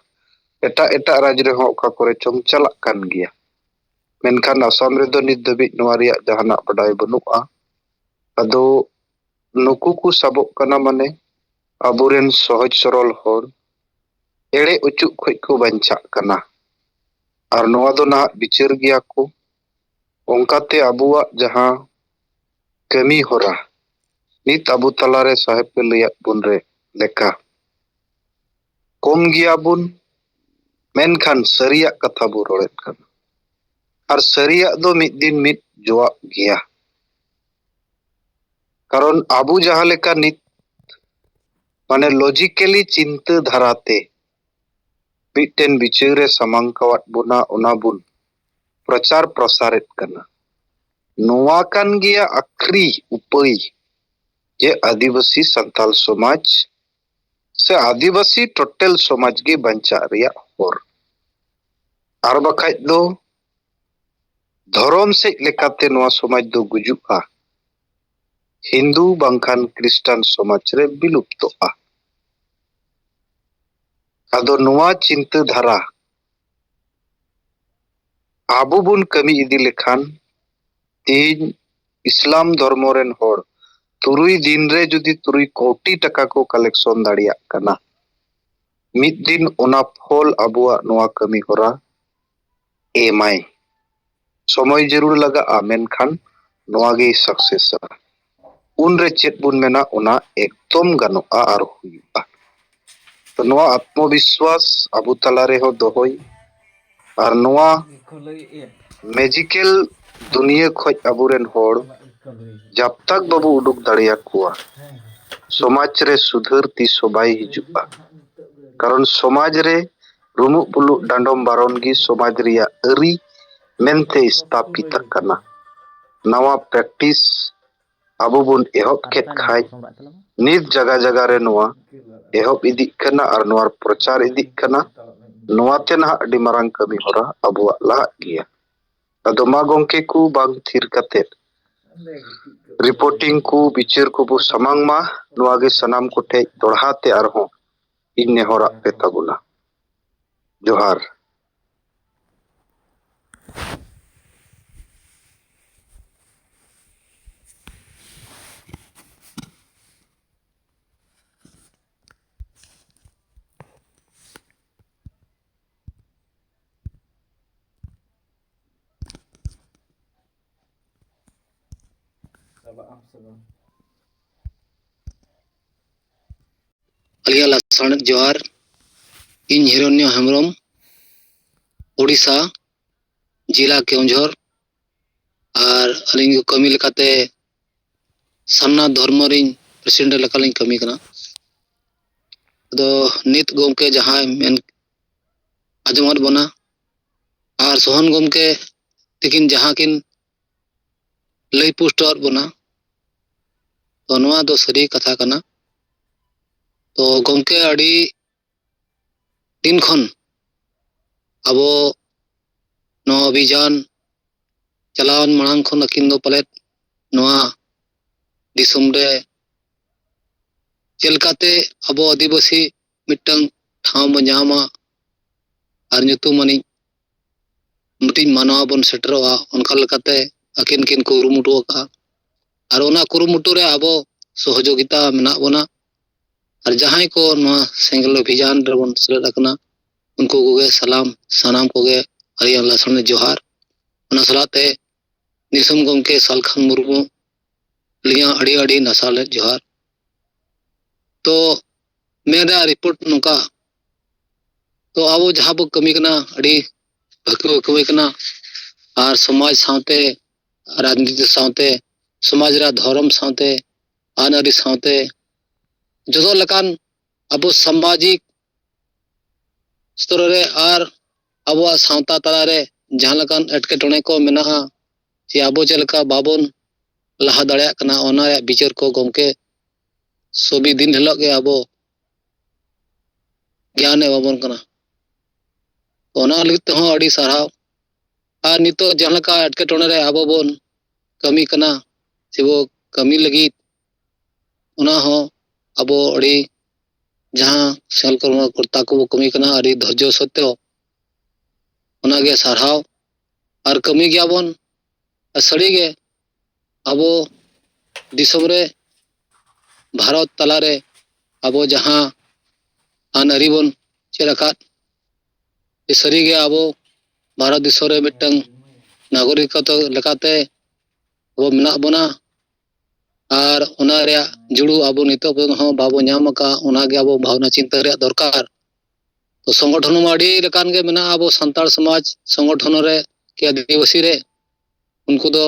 ᱮᱴᱟᱜ ᱮᱴᱟᱜ ᱨᱟᱡᱽ ᱨᱮᱦᱚᱸ ᱚᱠᱟ ᱠᱚᱨᱮ ᱪᱚᱝ ᱪᱟᱞᱟᱜ ᱠᱟᱱ ᱜᱮᱭᱟ, ᱢᱮᱱᱠᱷᱟᱱ ᱟᱥᱟᱢ ᱨᱮᱫᱚ ᱱᱤᱛ ᱫᱷᱟᱹᱵᱤᱡ ᱱᱚᱣᱟ ᱨᱮᱭᱟᱜ ᱡᱟᱦᱟᱱᱟᱜ ᱵᱟᱰᱟᱭ ᱵᱟᱹᱱᱩᱜᱼᱟ᱾ ᱟᱫᱚ ᱱᱩᱠᱩ ᱠᱚ ᱥᱟᱵᱚᱜ ᱠᱟᱱᱟ, ᱢᱟᱱᱮ ᱟᱵᱚᱨᱮᱱ ᱥᱚᱦᱚᱡ ᱥᱚᱨᱚᱞ ᱦᱚᱲ ᱮᱲᱮ ᱚᱪᱚᱜ ᱠᱷᱚᱡ ᱠᱚ ᱵᱟᱧᱪᱟᱜ ᱠᱟᱱᱟ᱾ ᱟᱨ ᱱᱚᱣᱟ ᱫᱚ ᱱᱟᱦᱟᱜ ᱵᱤᱪᱟᱹᱨ ᱜᱮᱭᱟ ᱠᱚ᱾ ᱚᱱᱠᱟᱛᱮ ᱟᱵᱚᱣᱟᱜ ᱡᱟᱦᱟᱸ ᱠᱟᱹᱢᱤ ᱦᱚᱨᱟ ᱱᱤᱛ ᱟᱵᱚ ᱛᱟᱞᱟᱨᱮ ᱥᱟᱦᱮᱵ ᱯᱮ ᱞᱟᱹᱭᱟᱫ ᱵᱚᱱ ᱨᱮ ᱞᱮᱠᱟ, ᱠᱚᱢ ᱜᱮᱭᱟᱵᱚᱱ, ᱢᱮᱱᱠᱷᱟᱱ ᱥᱟᱹᱨᱤᱭᱟᱜ ᱠᱟᱛᱷᱟ ᱵᱚ ᱨᱚᱲᱮᱫ ᱠᱟᱱᱟ᱾ ᱟᱨ ᱥᱟᱹᱨᱤᱭᱟᱜ ᱫᱚ ᱢᱤᱫ ᱫᱤᱱ ᱢᱤᱫ ᱡᱚᱣᱟᱜ ᱜᱮᱭᱟ᱾ ᱠᱟᱨᱚᱱ ᱟᱵᱚ ᱡᱟᱦᱟᱸ ᱞᱮᱠᱟ ᱱᱤᱛ ᱢᱟᱱᱮ ᱞᱚᱡᱤᱠᱮᱞᱤ ᱪᱤᱱᱛᱟᱹ ᱫᱷᱟᱨᱟᱛᱮ ᱢᱤᱫᱴᱮᱱ ᱵᱤᱪᱟᱹᱨ ᱮ ᱥᱟᱢᱟᱝ ᱠᱟᱣᱟᱫ ᱵᱚᱱᱟ, ᱚᱱᱟ ᱵᱚᱱ ᱯᱨᱚᱪᱟᱨ ᱯᱨᱚᱥᱟᱨᱮᱫ ᱠᱟᱱᱟ᱾ ᱱᱚᱣᱟ ᱠᱟᱱ ᱜᱮᱭᱟ ᱟᱠᱷᱨᱤ ᱩᱯᱟᱹᱭ, ᱡᱮ ᱟᱹᱫᱤᱵᱟᱹᱥᱤ ᱥᱟᱱᱛᱟᱞ ᱥᱚᱢᱟᱡᱽ ᱥᱮ ᱟᱹᱫᱤᱵᱟᱹᱥᱤ ᱴᱳᱴᱟᱞ ᱥᱚᱢᱟᱡᱽ ᱜᱮ ᱵᱟᱧᱪᱟᱜ ᱨᱮᱭᱟᱜ ᱦᱚᱨ᱾ ᱟᱨ ᱵᱟᱠᱷᱟᱡ ᱫᱚ ᱫᱷᱚᱨᱚᱢ ᱥᱮᱫ ᱞᱮᱠᱟᱛᱮ ᱱᱚᱣᱟ ᱥᱚᱢᱟᱡᱽ ᱫᱚ ᱜᱩᱡᱩᱜᱼᱟ, ᱦᱤᱱᱫᱩ ᱵᱟᱝᱠᱷᱟᱱ ᱠᱷᱨᱤᱥᱴᱟᱱ ᱥᱚᱢᱟᱡᱽ ᱨᱮ ᱵᱤᱞᱩᱯᱛᱚᱜᱼᱟ᱾ ᱟᱫᱚ ᱱᱚᱣᱟ ᱪᱤᱱᱛᱟᱹ ᱫᱷᱟᱨᱟ ᱟᱵᱚ ᱵᱚᱱ ᱠᱟᱹᱢᱤ ᱤᱫᱤ ᱞᱮᱠᱷᱟᱱ, ᱛᱮᱦᱮᱧ ᱤᱥᱞᱟᱢ ᱫᱷᱚᱨᱢᱚ ᱨᱮᱱ ᱦᱚᱲ ᱛᱩᱨᱩᱭ ᱫᱤᱱ ᱨᱮ ᱡᱩᱫᱤ ᱛᱩᱨᱩᱭ ᱠᱳᱴᱤ ᱴᱟᱠᱟ ᱠᱚ ᱠᱟᱞᱮᱠᱥᱚᱱ ᱫᱟᱲᱮᱭᱟᱜ ᱠᱟᱱᱟ, ᱢᱤᱫ ᱫᱤᱱ ᱚᱱᱟ ᱯᱷᱚᱞ ᱟᱵᱚᱣᱟᱜ ᱱᱚᱣᱟ ᱠᱟᱹᱢᱤ ᱦᱚᱨᱟ ᱮᱢᱟᱭ᱾ ᱥᱚᱢᱚᱭ ᱡᱟᱹᱨᱩᱲ ᱞᱟᱜᱟᱜᱼᱟ, ᱢᱮᱱᱠᱷᱟᱱ ᱱᱚᱣᱟ ᱜᱮ ᱥᱟᱠᱥᱮᱥᱟ᱾ ᱩᱱᱨᱮ ᱪᱮᱫ ᱵᱚᱱ ᱢᱮᱱᱟ, ᱚᱱᱟ ᱮᱠᱫᱚᱢ ᱜᱟᱱᱚᱜᱼᱟ ᱟᱨ ᱦᱩᱭᱩᱜᱼᱟ᱾ ᱛᱚ ᱱᱚᱣᱟ ᱟᱛᱢᱚᱵᱤᱥᱣᱟᱥ ᱟᱵᱚ ᱛᱟᱞᱟ ᱨᱮᱦᱚᱸ ᱫᱚᱦᱚᱭ, ᱟᱨ ᱱᱚᱣᱟ ᱢᱮᱡᱤᱠᱮᱞ ᱫᱩᱱᱤᱭᱟᱹ ᱠᱷᱚᱡ ᱟᱵᱚᱨᱮᱱ ᱦᱚᱲ ᱡᱟᱵ ᱛᱟᱠ ᱵᱟᱵᱚ ᱩᱰᱩᱠ ᱫᱟᱲᱮᱭᱟᱠᱚᱣᱟ, ᱥᱚᱢᱟᱡᱽ ᱨᱮ ᱥᱩᱫᱷᱟᱹᱨ ᱛᱤᱥ ᱦᱚᱸ ᱵᱟᱭ ᱦᱤᱡᱩᱜᱼᱟ᱾ ᱠᱟᱨᱚᱱ ᱥᱚᱢᱟᱡᱽ ᱨᱮ ᱨᱩᱢᱩᱜ ᱵᱩᱞᱩᱜ ᱰᱟᱸᱰᱚᱢ ᱵᱟᱨᱚᱱ ᱜᱮ ᱥᱚᱢᱟᱡᱽ ᱨᱮᱭᱟᱜ ᱟᱹᱨᱤ ᱢᱮᱱᱛᱮ ᱥᱛᱷᱟᱯᱤᱛ ᱟᱠᱟᱱᱟ᱾ ᱱᱟᱣᱟ ᱯᱨᱮᱠᱴᱤᱥ ᱟᱵᱚ ᱵᱚᱱ ᱮᱦᱚᱵ ᱠᱮᱫ ᱠᱷᱟᱡ, ᱱᱤᱛ ᱡᱟᱜᱟ ᱡᱟᱜᱟ ᱨᱮ ᱱᱚᱣᱟ ᱮᱦᱚᱵ ᱤᱫᱤᱜ ᱠᱟᱱᱟ ᱟᱨ ᱱᱚᱣᱟ ᱯᱨᱚᱪᱟᱨ ᱤᱫᱤᱜ ᱠᱟᱱᱟ᱾ ᱱᱚᱣᱟ ᱛᱮ ᱱᱟᱦᱟᱜ ᱟᱹᱰᱤ ᱢᱟᱨᱟᱝ ᱠᱟᱹᱢᱤ ᱦᱚᱨᱟ ᱟᱵᱚᱣᱟᱜ ᱞᱟᱦᱟᱜ ᱜᱮᱭᱟ᱾ ᱟᱫᱚ ᱢᱟ ᱜᱚᱢᱠᱮ ᱠᱚ, ᱵᱟᱝ ᱛᱷᱤᱨ ᱠᱟᱛᱮᱫ ᱨᱤᱯᱳᱨᱴᱤᱝ ᱠᱚ, ᱵᱤᱪᱟᱹᱨ ᱠᱚᱵᱚ ᱥᱟᱢᱟᱝ ᱢᱟ᱾ ᱱᱚᱣᱟ ᱜᱮ ᱥᱟᱱᱟᱢ ᱠᱚᱴᱷᱮᱡ ᱫᱚᱲᱦᱟ ᱛᱮ ᱟᱨᱦᱚᱸ ᱤᱧ ᱱᱮᱦᱚᱨᱟᱜ ᱯᱮ ᱛᱟᱵᱚᱱᱟ᱾ ᱡᱚᱦᱟᱨ᱾ ᱟᱹᱞᱤᱧᱟᱜ ᱞᱟᱥᱟᱲᱦᱮᱫ ᱡᱚᱦᱟᱨ᱾ ᱤᱧ ᱦᱤᱨᱚᱱᱱᱚ ᱦᱮᱢᱵᱨᱚᱢ, ᱳᱰᱤᱥᱟ, ᱡᱮᱞᱟ ᱠᱮᱣᱚᱱᱡᱷᱚᱨ᱾ ᱟᱨ ᱟᱹᱞᱤᱧ ᱠᱟᱹᱢᱤ ᱞᱮᱠᱟᱛᱮ ᱥᱟᱨᱱᱟ ᱫᱷᱚᱨᱢᱚ ᱨᱤᱧ ᱯᱨᱮᱥᱤᱰᱮᱱᱴ ᱞᱮᱠᱟᱞᱤᱧ ᱠᱟᱹᱢᱤ ᱠᱟᱱᱟ᱾ ᱟᱫᱚ ᱱᱤᱛ ᱜᱚᱢᱠᱮ ᱡᱟᱦᱟᱸᱭ ᱢᱮᱱ ᱟᱸᱡᱚᱢᱟᱫ ᱵᱚᱱᱟ ᱟᱨ ᱥᱚᱦᱚᱱ ᱜᱚᱢᱠᱮ ᱛᱤᱠᱤᱱ ᱡᱟᱦᱟᱸ ᱠᱤᱱ ᱞᱟᱹᱭ ᱯᱩᱥᱴᱟᱹᱣᱟᱫ ᱵᱚᱱᱟ, ᱛᱚ ᱱᱚᱣᱟ ᱫᱚ ᱥᱟᱹᱨᱤ ᱠᱟᱛᱷᱟ ᱠᱟᱱᱟ᱾ ᱛᱚ ᱜᱚᱢᱠᱮ ᱟᱹᱰᱤ ᱫᱤᱱ ᱠᱷᱚᱱ ᱟᱵᱚ ᱱᱚᱣᱟ ᱚᱵᱷᱤᱡᱟᱱ ᱪᱟᱞᱟᱣᱮᱱ ᱢᱟᱲᱟᱝ ᱠᱷᱚᱱ ᱟᱹᱠᱤᱱ ᱫᱚ ᱯᱟᱞᱮᱫ ᱱᱚᱣᱟ ᱫᱤᱥᱚᱢ ᱨᱮ ᱪᱮᱫ ᱞᱮᱠᱟᱛᱮ ᱟᱵᱚ ᱟᱹᱫᱤᱵᱟᱹᱥᱤ ᱢᱤᱫᱴᱟᱝ ᱴᱷᱟᱶ ᱵᱚᱱ ᱧᱟᱢᱟ ᱟᱨ ᱧᱩᱛᱩᱢ ᱟᱹᱱᱤᱡ ᱢᱤᱫᱴᱤᱡ ᱢᱟᱱᱣᱟ ᱵᱚᱱ ᱥᱮᱴᱮᱨᱚᱜᱼᱟ, ᱚᱱᱠᱟ ᱞᱮᱠᱟᱛᱮ ᱟᱹᱠᱤᱱ ᱠᱤᱱ ᱠᱩᱨᱩᱢᱩᱴᱩ ᱟᱠᱟᱫᱼᱟ᱾ ᱟᱨ ᱚᱱᱟ ᱠᱩᱨᱩᱢᱩᱴᱩ ᱨᱮ ᱟᱵᱚ ᱥᱚᱦᱚᱡᱳᱜᱤᱛᱟ ᱢᱮᱱᱟᱜ ᱵᱚᱱᱟ᱾ ᱟᱨ ᱡᱟᱦᱟᱸᱭ ᱠᱚ ᱱᱚᱣᱟ ᱥᱮᱸᱜᱮᱞ ᱚᱵᱷᱤᱡᱟᱱ ᱨᱮᱵᱚᱱ ᱥᱮᱞᱮᱫ ᱟᱠᱟᱱᱟ, ᱩᱱᱠᱩ ᱠᱚᱜᱮ ᱥᱟᱞᱟᱢ, ᱥᱟᱱᱟᱢ ᱠᱚᱜᱮ ᱟᱹᱰᱤ ᱞᱟᱥᱟᱲᱦᱮᱫ ᱡᱚᱦᱟᱨ᱾ ᱚᱱᱟ ᱥᱟᱞᱟᱜ ᱛᱮ ᱫᱤᱥᱚᱢ ᱜᱚᱢᱠᱮ ᱥᱟᱞᱠᱷᱟᱱ ᱢᱩᱨᱢᱩ ᱟᱹᱞᱤᱧᱟᱜ ᱟᱹᱰᱤ ᱟᱹᱰᱤ ᱱᱟᱥᱟᱞᱮᱫ ᱡᱚᱦᱟᱨ᱾ ᱛᱚ ᱢᱮᱱᱫᱟ ᱨᱤᱯᱳᱨᱴ ᱱᱚᱝᱠᱟ, ᱛᱚ ᱟᱵᱚ ᱡᱟᱦᱟᱸ ᱵᱚ ᱠᱟᱹᱢᱤ ᱠᱟᱱᱟ ᱟᱹᱰᱤ ᱵᱷᱟᱹᱜᱤ ᱵᱚ ᱠᱟᱹᱢᱤ ᱠᱟᱱᱟ, ᱟᱨ ᱥᱚᱢᱟᱡᱽ ᱥᱟᱶᱛᱮ, ᱨᱟᱡᱽᱱᱤᱛᱤ ᱥᱟᱶᱛᱮ, ᱥᱚᱢᱟᱡᱽ ᱨᱮᱭᱟᱜ ᱫᱷᱚᱨᱚᱢ ᱥᱟᱶᱛᱮ, ᱟᱹᱱ ᱟᱹᱨᱤ ᱥᱟᱶᱛᱮ, ᱡᱚᱛᱚ ᱞᱮᱠᱟᱱ ᱟᱵᱚ ᱥᱟᱢᱟᱡᱤᱠ ᱥᱛᱚᱨ ᱨᱮ ᱟᱨ ᱟᱵᱚᱣᱟᱜ ᱥᱟᱶᱛᱟ ᱛᱟᱞᱟᱨᱮ ᱡᱟᱦᱟᱸ ᱞᱮᱠᱟᱱ ᱮᱴᱠᱮᱴᱚᱬᱮ ᱠᱚ ᱢᱮᱱᱟᱜᱼᱟ, ᱡᱮ ᱟᱵᱚ ᱪᱮᱫ ᱞᱮᱠᱟ ᱵᱟᱵᱚᱱ ᱞᱟᱦᱟ ᱫᱟᱲᱮᱭᱟᱜ ᱠᱟᱱᱟ, ᱚᱱᱟ ᱨᱮᱭᱟᱜ ᱵᱤᱪᱟᱹᱨ ᱠᱚ ᱜᱚᱢᱠᱮ ᱥᱚᱵᱤ ᱫᱤᱱ ᱦᱤᱞᱳᱜ ᱜᱮ ᱟᱵᱚ ᱜᱮᱭᱟᱱ ᱮᱢᱟᱵᱚᱱ ᱠᱟᱱᱟ᱾ ᱚᱱᱟ ᱞᱟᱹᱜᱤᱫ ᱛᱮᱦᱚᱸ ᱟᱹᱰᱤ ᱥᱟᱨᱦᱟᱣ᱾ ᱟᱨ ᱱᱤᱛᱚᱜ ᱡᱟᱦᱟᱸ ᱞᱮᱠᱟ ᱮᱴᱠᱮᱴᱚᱬᱮ ᱨᱮ ᱟᱵᱚ ᱵᱚᱱ ᱠᱟᱹᱢᱤ ᱠᱟᱱᱟ, ᱥᱮᱵᱚ ᱠᱟᱹᱢᱤ ᱞᱟᱹᱜᱤᱫ, ᱚᱱᱟ ᱦᱚᱸ ᱟᱵᱚ ᱟᱹᱰᱤ ᱡᱟᱦᱟᱸ ᱥᱮᱸᱜᱮᱞ ᱠᱚᱨᱢᱚ ᱠᱚᱨᱛᱟ ᱠᱚᱵᱚ ᱠᱟᱹᱢᱤ ᱠᱟᱱᱟ, ᱟᱹᱰᱤ ᱫᱷᱳᱨᱡᱚ ᱥᱚᱛᱛᱮ ᱚᱱᱟᱜᱮ ᱥᱟᱨᱦᱟᱣ᱾ ᱟᱨ ᱠᱟᱹᱢᱤ ᱜᱮᱭᱟᱵᱚᱱ᱾ ᱟᱨ ᱥᱟᱹᱨᱤᱜᱮ ᱟᱵᱚ ᱫᱤᱥᱚᱢ ᱨᱮ, ᱵᱷᱟᱨᱚᱛ ᱛᱟᱞᱟᱨᱮ ᱟᱵᱚ ᱡᱟᱦᱟᱸ ᱟᱹᱱ ᱟᱹᱨᱤ ᱵᱚᱱ ᱪᱮᱫ ᱟᱠᱟᱫ, ᱥᱟᱹᱨᱤᱜᱮ ᱟᱵᱚ ᱵᱷᱟᱨᱚᱛ ᱫᱤᱥᱚᱢ ᱨᱮ ᱢᱤᱫᱴᱟᱝ ᱱᱟᱜᱚᱨᱤᱠᱚᱛᱚ ᱞᱮᱠᱟᱛᱮ ᱟᱵᱚ ᱢᱮᱱᱟᱜ ᱵᱚᱱᱟ᱾ ᱟᱨ ᱚᱱᱟ ᱨᱮᱭᱟᱜ ᱡᱩᱲᱩ ᱟᱵᱚ ᱱᱤᱛᱚᱜ ᱯᱚᱨᱡᱚᱱᱛᱚ ᱦᱚᱸ ᱵᱟᱵᱚ ᱧᱟᱢ ᱟᱠᱟᱫᱼᱟ, ᱚᱱᱟᱜᱮ ᱟᱵᱚ ᱵᱷᱟᱵᱽᱱᱟ ᱪᱤᱱᱛᱟᱹ ᱨᱮᱭᱟᱜ ᱫᱚᱨᱠᱟᱨ᱾ ᱛᱚ ᱥᱚᱝᱜᱚᱴᱷᱚᱱ ᱢᱟ ᱟᱹᱰᱤ ᱞᱮᱠᱟᱱ ᱜᱮ ᱢᱮᱱᱟᱜᱼᱟ ᱟᱵᱚ ᱥᱟᱱᱛᱟᱲ ᱥᱚᱢᱟᱡᱽ ᱥᱚᱝᱜᱚᱴᱷᱚᱱ ᱨᱮ ᱠᱤ ᱟᱹᱫᱤᱵᱟᱹᱥᱤ ᱨᱮ, ᱩᱱᱠᱩ ᱫᱚ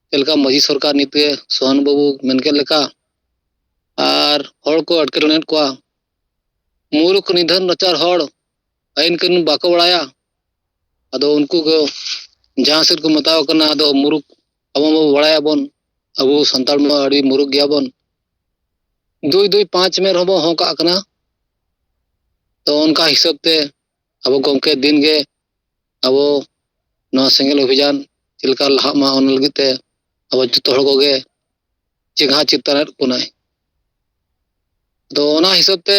ᱪᱮᱫ ᱞᱮᱠᱟ ᱢᱟᱹᱡᱷᱤ ᱥᱚᱨᱠᱟᱨ ᱱᱤᱛᱜᱮ ᱥᱳᱦᱟᱱ ᱵᱟᱹᱵᱩ ᱢᱮᱱ ᱠᱮᱫ ᱞᱮᱠᱟ, ᱟᱨ ᱦᱚᱲ ᱠᱚ ᱮᱴᱠᱮᱴᱚᱬᱮᱭᱮᱫ ᱠᱚᱣᱟ᱾ ᱢᱩᱨᱩᱠᱷ ᱱᱤᱫᱷᱟᱹᱱ ᱱᱟᱪᱟᱨ ᱦᱚᱲ ᱟᱹᱭᱤᱱ ᱠᱟᱹᱱᱩᱱ ᱵᱟᱠᱚ ᱵᱟᱲᱟᱭᱟ᱾ ᱟᱫᱚ ᱩᱱᱠᱩ ᱠᱚ ᱡᱟᱦᱟᱸ ᱥᱮᱫ ᱠᱚ ᱢᱮᱛᱟᱣ ᱠᱟᱱᱟ, ᱟᱫᱚ ᱢᱩᱨᱩᱠᱷ ᱟᱵᱚ ᱢᱟ ᱵᱟᱲᱟᱭᱟᱵᱚᱱ, ᱟᱵᱚ ᱥᱟᱱᱛᱟᱲ ᱢᱟ ᱟᱹᱰᱤ ᱢᱩᱨᱩᱠᱷ ᱜᱮᱭᱟᱵᱚᱱ᱾ ᱫᱩᱭ ᱫᱩᱭ ᱯᱟᱸᱪ ᱢᱮ ᱨᱮᱦᱚᱸ ᱵᱚᱱ ᱦᱚᱸ ᱠᱟᱜ ᱠᱟᱱᱟ᱾ ᱛᱚ ᱚᱱᱠᱟ ᱦᱤᱥᱟᱹᱵ ᱛᱮ ᱟᱵᱚ ᱜᱚᱢᱠᱮ ᱫᱤᱱ ᱜᱮ ᱟᱵᱚ ᱱᱚᱣᱟ ᱥᱮᱸᱜᱮᱞ ᱚᱵᱷᱤᱡᱟᱱ ᱪᱮᱫ ᱞᱮᱠᱟ ᱞᱟᱦᱟᱜ ᱢᱟ, ᱚᱱᱟ ᱞᱟᱹᱜᱤᱫ ᱛᱮ ᱟᱵᱚ ᱡᱚᱛᱚ ᱦᱚᱲ ᱠᱚᱜᱮ ᱪᱮᱸᱜᱷᱟ ᱪᱤᱛᱟᱹᱨᱮᱫ ᱵᱚᱱᱟᱭ᱾ ᱟᱫᱚ ᱚᱱᱟ ᱦᱤᱥᱟᱹᱵ ᱛᱮ